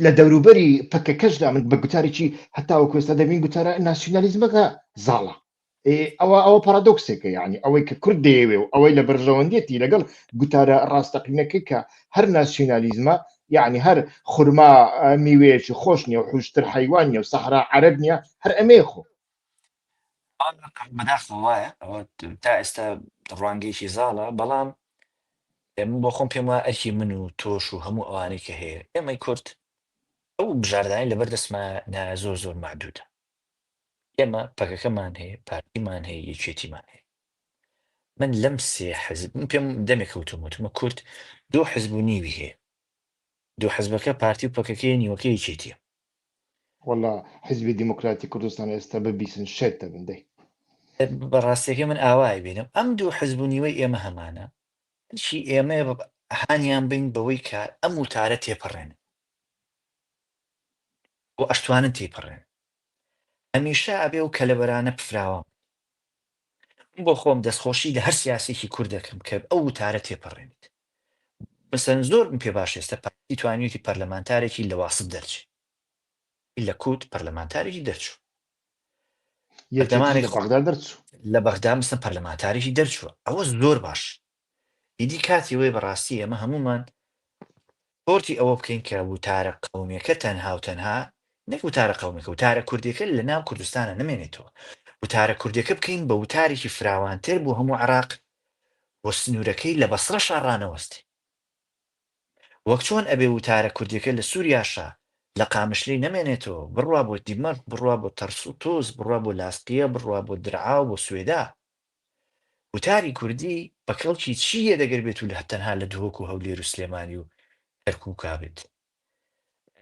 لە دەوروبەری پەکەکەشدا من بە گوتارێکی هەتاوەکو ئێستا دەبین گوتارە ناسیونالیزمەکە زاڵە ئەوە ئەوە پارادۆکسێکە یعنی ئەوەی کە کورد دەیەوێ و ئەوەی لە بەرژەوەندیەتی لەگەڵ گوتارە ڕاستەقینەکەی کە هەر ناسیونالیزمە یعنی هەر خورما میوەیەکی خۆش نیە و حوشتر حەیوان نیە و سەحرا عەرەب نیە هەر ئەمەیە خۆ. بەداخەوە وایە ئەوە تا ئێستا ڕوانگەیەکی زاڵە بەڵام من بۆ خۆم پێم وایە ئەرکی من و تۆش و هەموو ئەوانەی کە هەیە ئێمەی کورد ئەو ئەو بژاردانەی لەبەر دەستمانایە زۆر زۆر مەعدودە. ئێمە پەکەکەمان هەیە، پارتیمان هەیە، یەکێتیمان هەیە. من لەم سێ حزب من پێم دەمێک وتوم وتمە کورد دوو حزب و نیوی هەیە. دوو حزبەکە پارتی و پەکەکەیە نیوەکە یەکێتیە. وەڵا حیزبی دیموکراتی کوردستان ئێستا ببیسن شێت دەبن دەی. بە ڕاستیەکەی من ئاوای بینم ئەم دوو حزب و نیوەی ئێمە هەمانە ئەرکی ئێمەیە هانیان بین بەوەی کە ئەم وتارە تێپەڕێنن و ئەشتوانن تێیپەڕێنن. هەمیشە ئەبێ ئەو کەلەبەرانە فراوان بن. بۆ خۆم دەستخۆشی لە هەر سیاسێکی کورد دەکەم کە ئەو وتارە تێپەڕێنێت. مەسەلەن زۆرم پێ باشە ئێستا پارتی توانیویەتی پەرلەمانتارێکی لە واسط دەرچێ. لە کوت پەرلەمانتارێکی دەرچوو. یەکێتیش لە بەغدا دەرچوو. لە بەغدا مەسەلەن پەرلەمانتارێکی دەرچووە. ئەوە زۆر باش. ئیدی کاتی ئەوەیە بەڕاستی ئێمە هەموومان سپۆرتی ئەوە بکەین کە وتارە قەومیەکە تەنها و تەنها نەک وتارە قەومیەکە وتارە کوردیەکە لە ناو کوردستانە نەمێنێتەوە وتارە کوردیەکە بکەین بە وتارێکی فراوانتر بۆ هەموو عێراق و سنوورەکەی لە بەسڕەشا ڕانەوەستێ وەک چۆن ئەبێ وتارە کوردیەکە لە سوریاشا لە قامشلی نەمێنێتەوە بڕوا بۆ دیمەشق بڕوا بۆ تەرسوتوس بڕوا بۆ لاسقیە بڕوا بۆ درعا و بۆ سوێدا وتاری کوردی بە کەڵکی چی یەت ئەگەر بێتو لە تەنها لە دهۆک و هەولێر و سلێمانی و کەرکوکا بێت؟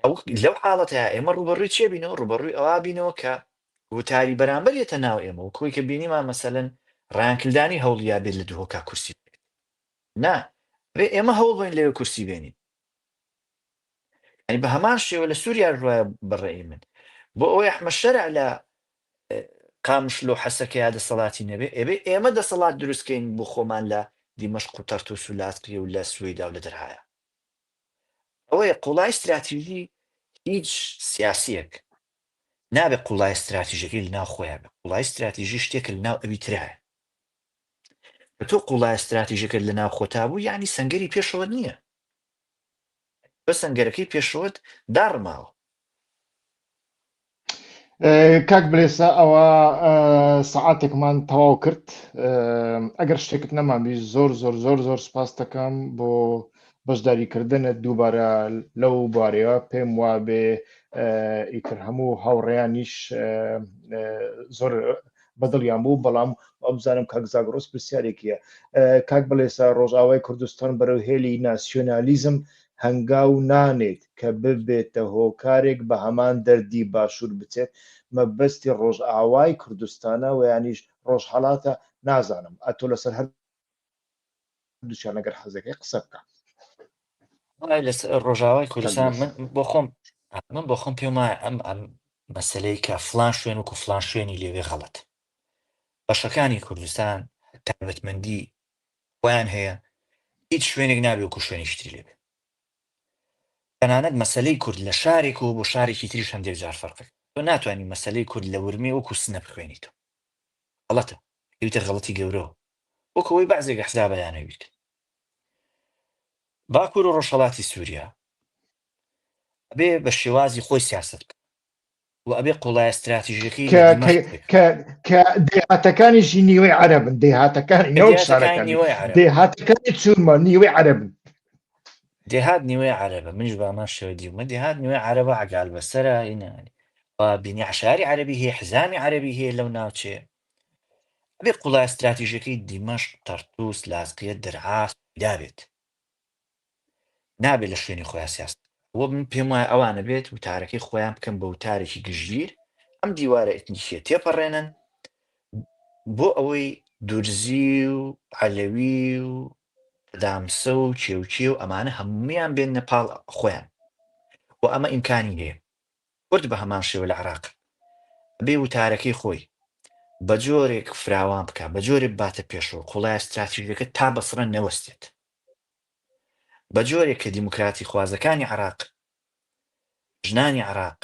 ئەو لەو حاڵەتەیا ئێمە ڕووبەڕووی چێ بینەوە؟ ڕووبەڕووی ئەوا بینەوە کە وتاری بەرامبەر یەتە ناو ئێمە و کۆی کە بینیمان مەسەلەن ڕایان کلدانی هەوڵیا بێت لە دهۆکا کورسی بێت نا ئەبێ ئێمە هەوڵ بەین لەوێ کورسی بێنین. یانی بە هەمان شێوە لە سووریاش وایە بە ڕەئی من بۆ ئەوەی ئەحمەد شەرع لە قامشلۆ حەسەکەیا دەسەڵاتی نەبێ ئێبێ ئێمە دەسەڵات دروست کەین بۆ خۆمان لە دیمەشق و تەرتوس و لازقیە و لە سوەیدا و لە دەرعایا. ئەوەیە قوڵای ستراتیژی هیچ سیاسیەک نابێ قوڵای ستراتیژەکەی لە ناو خۆیان بێ. قوڵای ستراتیژی شتێکە لە ناو ئەوی ترایە. کە تۆ قوڵای ستراتیژەکەت لە ناو خۆتا بوو یعنی سەنگەری پێشەوەت نییە. بە سەنگەرەکەی پێشەوەت داڕماوە. کاک بلێسە ئەوە سەعاتێکمان تەواو کرد ئەگەر شتێکت نەمابی زۆر زۆر زۆر زۆر سپاس دەکەم بۆ بەشداریکردنت دووبارە لەو بارەیە پێم وابێ ئیتر هەموو هاوڕێیانیش زۆر بەدڵیان بوو بەڵام وابزانم کاک زاگرۆس پرسیارێکیە کاک بڵێسە ڕۆژئاوای کوردستان بەرەو هێلی ناسیۆنالیزم هەنگاو نانێت کە ببێتە هۆکارێک بە هەمان دەردی باشوور بچێت مەبەستی ڕۆژئاوای کوردستانە ویانیش ڕۆژهەڵاتە نازانم ئەتۆ لەسەر هەر دووچیان ئەگەر حەزەکەی قسە بکە. وەڵای لە ڕۆژاوای کوردستان من بۆ خۆم من بۆ خۆم پێم وایە ئەم ئەم مەسەلەی کە فلان شوێن وەکو فلان شوێنی لێوێ غەڵەت بەشەکانی کوردستان تایبەتمەندی خۆیان هەیە هیچ شوێنێک نابێ وەکو شوێنێکی تری لێبێ تەنانەت مەسەلەی کورد لە شارێکەوە بۆ شارێکی تریش هەندێک جار فەرقێک تۆ ناتوانانی مەسەلەی کورد لە ورمێ وەکو سنە بخوێنیتەوە غەڵەتە ئەویتە غەڵەتی گەورەوە وەکو ئەوەی بەعزێک ئەحزابە یانەویت باکوور و ڕۆژهەڵاتی سووریا ئەبێ بە شێوازی خۆی سیاست بکە و ئەبێ قوڵایە ستراتیژیەکەی لە دیمەشق بێت. کە کە دێهاتەکانیشی نیوەی عەرەبن دێهاتەکانی نەوەک دێهاتەکانی شارەکانی نیوەی عەرەبن. دێهاتەکانی چوونمە نیوەی عەرەبن دێهات نیوەی عەرەبە منیش بە هەمان شێوە دیومە دێهات نیوەی عەرەبە عەگال بەسەرە ئینانی و بینی عەشایری عەرەبی هەیە حزامی عەرەبی هەیە لەو ناوچەیە ئەبێ قوڵایە ستراتیژیەکەی دیمەشق تەرتوس لازقیە درعا سویدا بێت نابێت لە شوێنی خۆیان سیاسەت بکەن. من پێم وایە ئەوانە بێت وتارەکەی خۆیان بکەن بە وتارێکی گشتگیر، ئەم دیوارە ئیتنیکیە تێپەڕێنن بۆ ئەوەی دورزی و عەلەوی و دامسە و کێوکێ و ئەمانە هەموویان بێننە پاڵ خۆیان و ئەمە ئیمکانی هەیە. کورد بە هەمان شێوە لە عێراق بێ وتارەکەی خۆی بە جۆرێک فراوان بکە، بە جۆرێک باتە پێشەوە قوڵایە ستراتیژیەکە تا بەسڕە نەوەستێت. بە جۆرێک کە دیموکراتی خوازەکانی عێراق، ژنانی عێراق،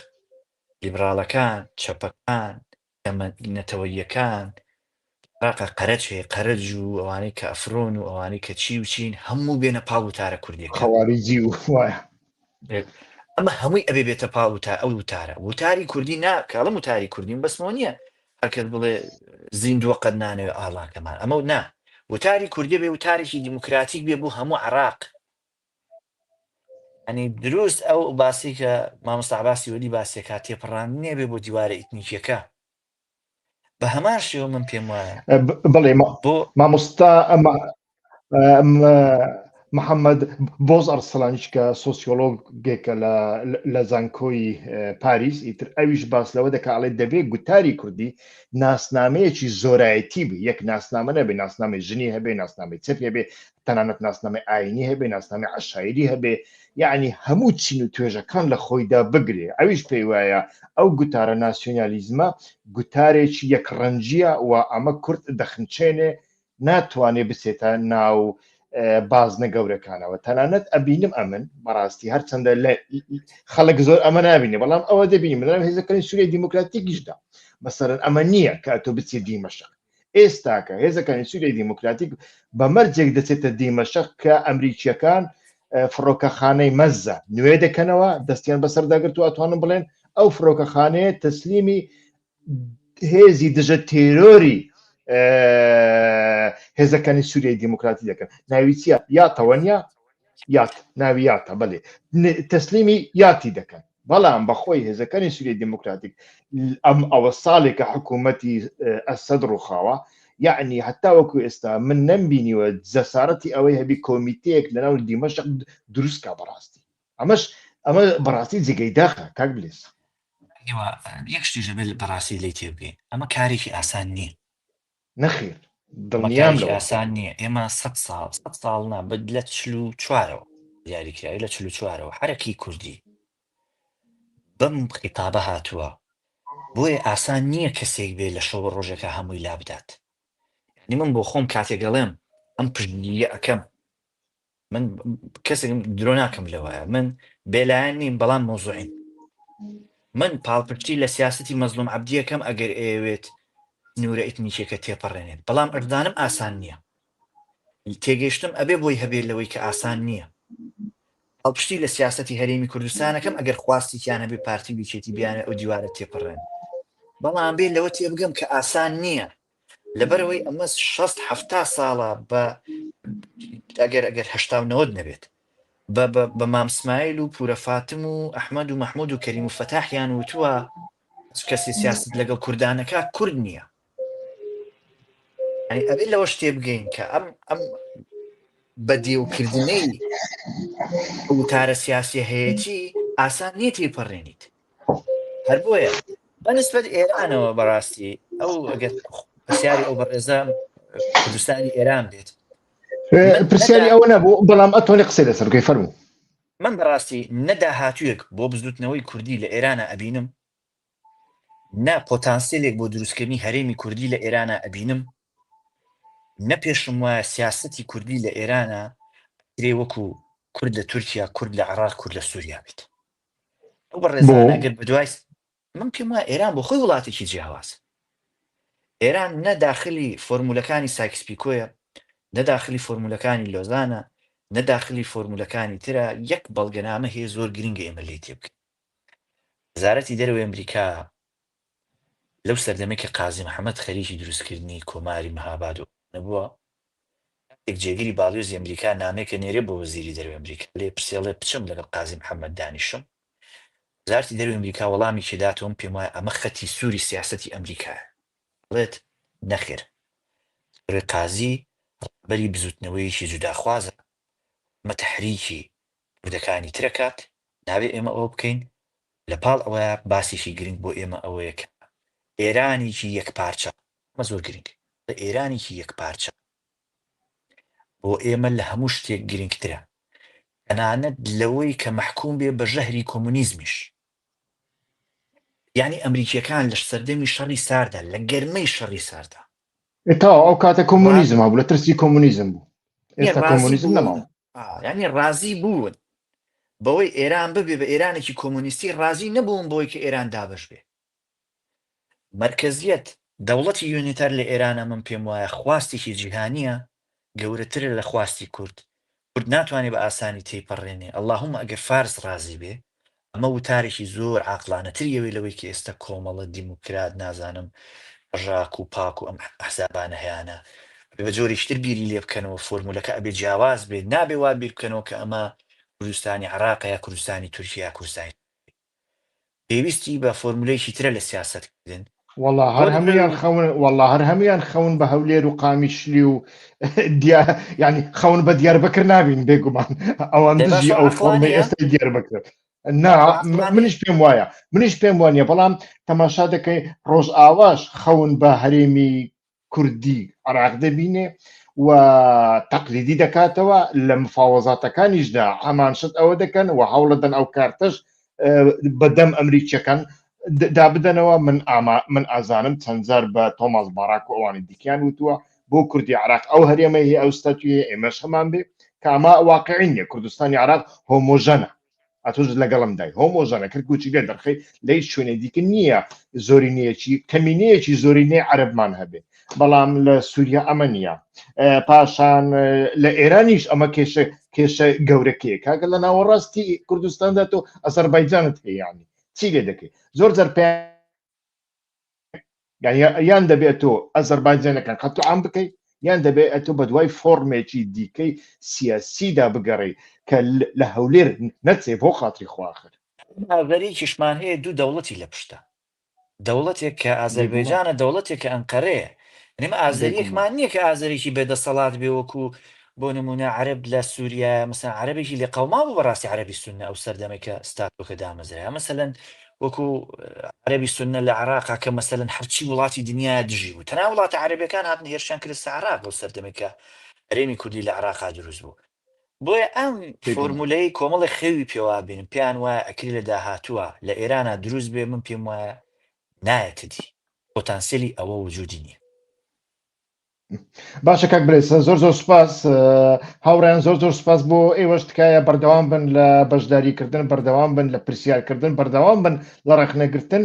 لیبراڵەکان، چەپەکان، کەمە نەتەوەییەکان، عێراقا قەرەج هەیە، قەرەج و ئەوانەی کە ئەفرۆن و ئەوانەی کە چی و چین هەموو بێنە پاڵ وتارە کوردیەکان. خەواریجی و وایە. ئەمە هەمووی ئەبێ بێتە پاڵ وتا ئەو وتارە. وتاری کوردی نا، کە ئەڵێم وتاری کوردیم بەسمەوە نییە هەرکەس بڵێ زیندووە قەت نانەوێ ئاڵاکەمان ئەمە نا. وتاری کوردی بێ وتارێکی دیموکراتیک بێ بۆ هەموو عێراق. ینی دروست ئەو باسی کە مامۆستا عەباسی وەلی باسیەکە تێپەڕاندنێ بێ بۆ دیوارە ئیتنیکیەکە بە هەمان شێوە من پێم وایە بڵێ بۆ مامۆستا محەممەد بۆز ئەرسەلانیش کە سۆسیۆلۆگێکە لە زانکۆی پاریس ئیتر ئەویش باس لەوە دەکا ئەڵێ دەبێ گوتاری کوردی ناسنامەیەکی زۆرایەتی بێ یەک ناسنامە نەبێ ناسنامەی ژنی هەبێ ناسنامەی چەپ هەبێ تەنانەت ناسنامەی ئاینی هەبێ ناسنامەی عەشایری هەبێ یعنی هەموو چین و توێژەکان لە خۆیدا بگرێ ئەویش پێی وایە ئەو گوتارە ناسیۆنالیزمە گوتارێکی یەکڕەنگییە و ئەمە کورد دەخنچێنێ ناتوانێ بچێتە ناو بازنە گەورەکانەوە تەنانەت ئەبینم ئەمن بەڕاستی هەرچەندە لە خەڵک زۆر ئەمە نابینێ بەڵام ئەوە دەبینی لەناو هێزەکانی سووریای دیموکراتیکیشدا مەسەرەن ئەمە نییە کە تۆ بچێت دیمەشق ئێستاکە هێزەکانی سووریای دیموکراتیک بە مەرجێک دەچێتە دیمەشق کە ئەمریکیەکان فڕۆکەخانەی مەزە نوێ دەکەنەوە دەستیان بەسەرداگرت و ئەتوانم بڵێن ئەو فڕۆکەخانەیە تەسلیمی هێزی دژە تێرۆری هێزەکانی سووریای دیموکراتی دەکەن ناوی چیە یاتەوە نیە یات ناوی یاتە بەێ تەسلیمی یاتی دەکەن بەڵام بەخۆی هێزەکانی سووریای دیموکراتیک ئەم ئەوە ساڵێکە حکوومەتی ئەسەد ڕووخاوە یعنی هەتا وەکو ئێستا من نەمبینیوە جەسارەتی ئەوەی هەبی کۆمیتەیەک لەناو دیمەشق دروستکا بەڕاستی ئەمەش ئەمە بەڕاستی جێگەی داخە کاک بلێس. هیوا یەک شتیش دەبێت بەڕاستی لێی تێبگەین ئەمە کارێکی ئاسان نییە. نەخێر ئەمە دڵنیام کارێکی لەوە. ئاسان نییە ئێمە سەد ساڵ سەد ساڵ نا بە لە 44ەوە دیاریکراوی لە 44ەوە حەرەکی کوردی بەم خیتابە هاتووە بۆیە ئاسان نییە کەسێک بێ لە شەو ڕۆژێکا هەمووی لابدات یعنی من بۆ خۆم کاتێک ئەڵێم ئەم پشتگیریە ئەکەم من کەسێکم درۆ ناکەم لەوەیە من بێلایەن نیم بەڵام مۆزوعیم من پاڵپشتی لە سیاستی مەزلوم عەبدیەکەم ئەگەر ئەیەوێت نورە ئیتنیکیەکە تێپەڕێنێت بەڵام ئەشزانم ئاسان نییە تێگەیشتم ئەبێ بۆی هەبێت لەوەی کە ئاسان نییە پاڵپشتی لە سیاستی هەرێمی کوردستانەکەم ئەگەر خواستێکیان هەبێ پارتی و یەکێتی بیانە ئەو دیوارە تێپەڕێن بەڵام بێ لەوە تێبگەم کە ئاسان نییە لەبەرئەوەی ئەمە 60 70 ساڵە بە ئەگەر ئەگەر 80 و 90 نەبێت بە بە بە مام سمایل و پورە فاتم و ئەحمەد و مەحمود و کەریم و فەتاحیان وتووە هیچ کەسی سیاست لەگەڵ کوردانەکە کورد نییە یعنی ئەبێ لەوە شتێ بگەین کە ئەم ئەم بەدێوکردنەی وتارە سیاسیە هەیەتی ئاسان نییە تێپەڕێنیت هەر بۆیە بە نسبەت ئێرانەوە بەڕاستی ئەو ئەگەر پرسیاری ئەو بەڕێزە کوردستانی ئێران بێت پرسیاری ئەوە نەبوو بەڵام ئەتوانی قسەی لەسەر بکەی فەرموو. من بەڕاستی نە داهاتوویەک بۆ بزوتنەوەی کوردی لە ئێرانە ئەبینم نە پۆتانسیلێک بۆ دروستکردنی هەرێمی کوردی لە ئێرانە ئەبینم نە پێشم وایە سیاسەتی کوردی لە ئێرانە کرێ وەکو کورد لە تورکیا کورد لە عێراق کورد لە سووریا بێت ئەو بەڕێزانە ئەگەر بەدوای من پێم وایە ئێران بۆ خۆی وڵاتێکی جیاواز ئێران نە داخلی فۆرمولەکانی سایکس پیکۆیە نە داخلی فۆرمولەکانی لۆزانە نە داخلی فۆرمولەکانی ترە یەک بەڵگەنامە هەیە زۆر گرنگە ئێمە لێی تێبگەین وەزارەتی دەرەوەی ئەمریکا لەو سەردەمێک کە قازی محەممەد خەریکی دروستکردنی کۆماری مەهاباد و نەبووە کاتێک جێگری باڵیۆزی ئەمریکا نامەیەک ئەنێرێ بۆ وەزیری دەرەوەی ئەمریکا لێ پرسێڵێ بچم لەگەڵ قازی محەممەد دانیشم وەزارەتی دەرەوەی ئەمریکا وەڵامێکی داتەوە من پێم وایە ئەمە خەتی سووری سیاسەتی ئەمریکایە دەڵێت نەخێر سەرۆی قازی ڕابەری بزوتنەوەیەکی جوداخوازە ئەمە تەحریکی کوردەکانی ترەکات نابێ ئێمە ئەوە بکەین لە پاڵ ئەوەیە باسێکی گرنگ بۆ ئێمە ئەوەیە کە ئێرانێکی یەکپارچە ئەمە زۆر گرنگ ئێرانێکی یەکپارچە بۆ ئێمە لە هەموو شتێک گرنگترە تەنانەت لەوەی کە مەحکوم بێ بە ژەهری کۆمۆنیزمیش. یانی ئەمریکیەکان لە سەردەمی شەڕی ساردا لە گەرمەی شەڕی ساردا تاو ئەو کاتە کۆمۆنیزم هەبوو لە ترسی کۆمۆنیزم بوو ئێستا کۆمۆنیزم نەماوە ینی ڕازی بوون بەوەی ئێران ببێ بە ئێرانێکی کۆمۆنیستی ڕازی نەبوون بۆی کە ئێران دابش بێ مەرکەزیەت، دەوڵەتی یونیتەر لە ئێرانا من پێم وایە خواستێکی جیهانیە گەورەترە لە خواستی کورد، کورد ناتوانێ بە ئاسانی تێیپەڕێنێ اللهم ئەگەر فارس ڕازی بێ، ئەمە وتارێکی زۆر عاقڵانەتری ئەوێ لەوەی کە ئێستا کۆمەڵە، دیموکرات، نازانم پەژاک و پاک و ئەم ئەحزابانە هەیانە، ئەبێ بە جۆرێکی تر بیری لێ بکەنەوە، فۆرمولەکە ئەبێ جیاواز بێ، نابێ وا بیر بکەنەوە کە ئەمە. کوردستانی عێراقە یا کوردستانی تورکیا یا کوردستانی پێویستی بە فۆرمولەیەکی ترە لە سیاسەتکردن. وەڵا بۆ هەر هەمویان نمونە خەون وەڵا هەر هەمویان خەون بە هەولێر و قامیشلی و دیا یعنی خەون بە دیاربەکر نابین بێگومان ئەوان دەی دژی باشە ئەو فۆرمەی عەقڵانیە ئێستای دیاربەکر نا ئەوە عەقڵانیە منیش پێم وایە منیش پێم وانە بەڵام تەماشا دەکەی ڕۆژئاواش خەون بە هەرێمی کوردی عراق دەبینێ و تەقلیدی دەکاتەوە لە مفاوەزاتەکانیشدا هەمان شت ئەوە دەکەن و هەوڵەدەن ئەو کارتەش بەدەم ئەمریکیەکان دابدەنەوە من ئاما من ئازانم چەند جار بە تۆماس باراک و ئەوانی دیکیان وتووە بۆ کوردی عراق ئەو هەرێمە هەیە ئەو ستاتویە ئێمەش هەمان بێ کە ئەمە واقعی نییە کوردستانی عراق هۆمۆژەنە ئەتۆش لەگەڵم دای هۆمۆژەنە کەرکوچی لێ دەرخەی لە هیچ شوێنێ دیکە نییە زۆرینەیەکی کەمینەیەکی زۆرینەی عەرەبمان هەبێ بەڵام لە سووریا ئەمە نییە پاشان لە ئێرانیش ئەمە کێشە کێشە گەورەکەیە کاکە لە ناوەڕاستی کوردستاندا تۆ ئەزەربایجانت هەیە یعنی چی لێ دەکەی زۆر جار پێ یان دەبێت تۆ ئەزەربایجانەکان قەتڵ عام بکەیت یان دەبێت ئەتۆ بە دوای فۆرمێکی دیکەی سیاسیدا بگەڕێی کە لە هەولێر نەچێ بۆ خاتری خوا ئاخر. ئازەریکیشمان هەیە دوو دەوڵەتی لە پشتە دەوڵەتێک کە بێگومان. ئازەربەیجانە دەوڵەتێک کە ئەنقەرەیە یعنی ئێمە بێگومان. ئازەریەکمان نییە کە ئازەرێکی بێدەسەڵات بێ وەکو بۆ نمونە عەرەب لە سووریا مەسەن عەرەبێکی لێ قەوما بوو بەڕاستی عەرەبی سوننە ئەو سەردەمەی کە ستاتۆکە دامەزرا مەسەلەن وەکو عەرەبی سوننە لە عێراقا کە مەسەلەن هەرچی وڵاتی دنیا دژی بوو تەنها وڵاتە عەرەبیەکان هاتن هێرشیان کردە سەر عێراق ئەو سەردەمەی کە هەرێمی کوردی لە عێراقا دروست بوو بۆیە ئەم بێگومان. فۆرمولەی کۆمەڵی خەوی پێوە بینم پێیان وایە ئەکری لە داهاتووە لە ئێرانە دروست بێ من پێم وایە نایەتە دی پۆتانسیلی ئەوە وجودی نییە. باشە کاک برێسە زۆر زۆر سپاس هاوڕیان زۆر زۆر سپاس بۆ ئێوەش تکایە بەردەوام بن لە بەشداریکردن بەردەوام بن لە پرسیارکردن بەردەوام بن لە ڕەخنەگرتن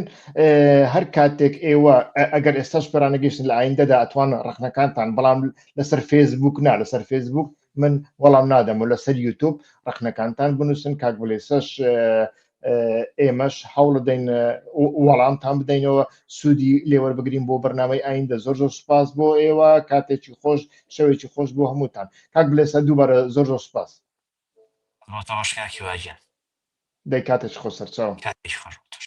هەر کاتێک ئێوە ئەگەر ئێستاش پێرانەگەیشتن لە ئایندەدا ئەتوان ڕەخنەکانتان بەڵام لەسەر فێسبوک نا لەسەر فێسبوک من وەڵام نادەم و لەسەر یوتوب ڕەخنەکانتان بنووسن کاک بلێسەش ئێمەش هەوڵدەین وەڵامتان بدەینەوە سوودی لێوەربگرین بۆ بەرنامەی ئایندە زۆر زۆر سوپاس بۆ ئێوە کاتێکی خۆش شەوێکی خۆش بۆ هەمووتان کاک بلێسە دووبارە زۆر زۆر سوپاس. ڕۆتەوەش کاک هیوا گیان. دەی کاتێکی خۆش سەرچاوم. کاتێکی خۆش بۆ تۆش.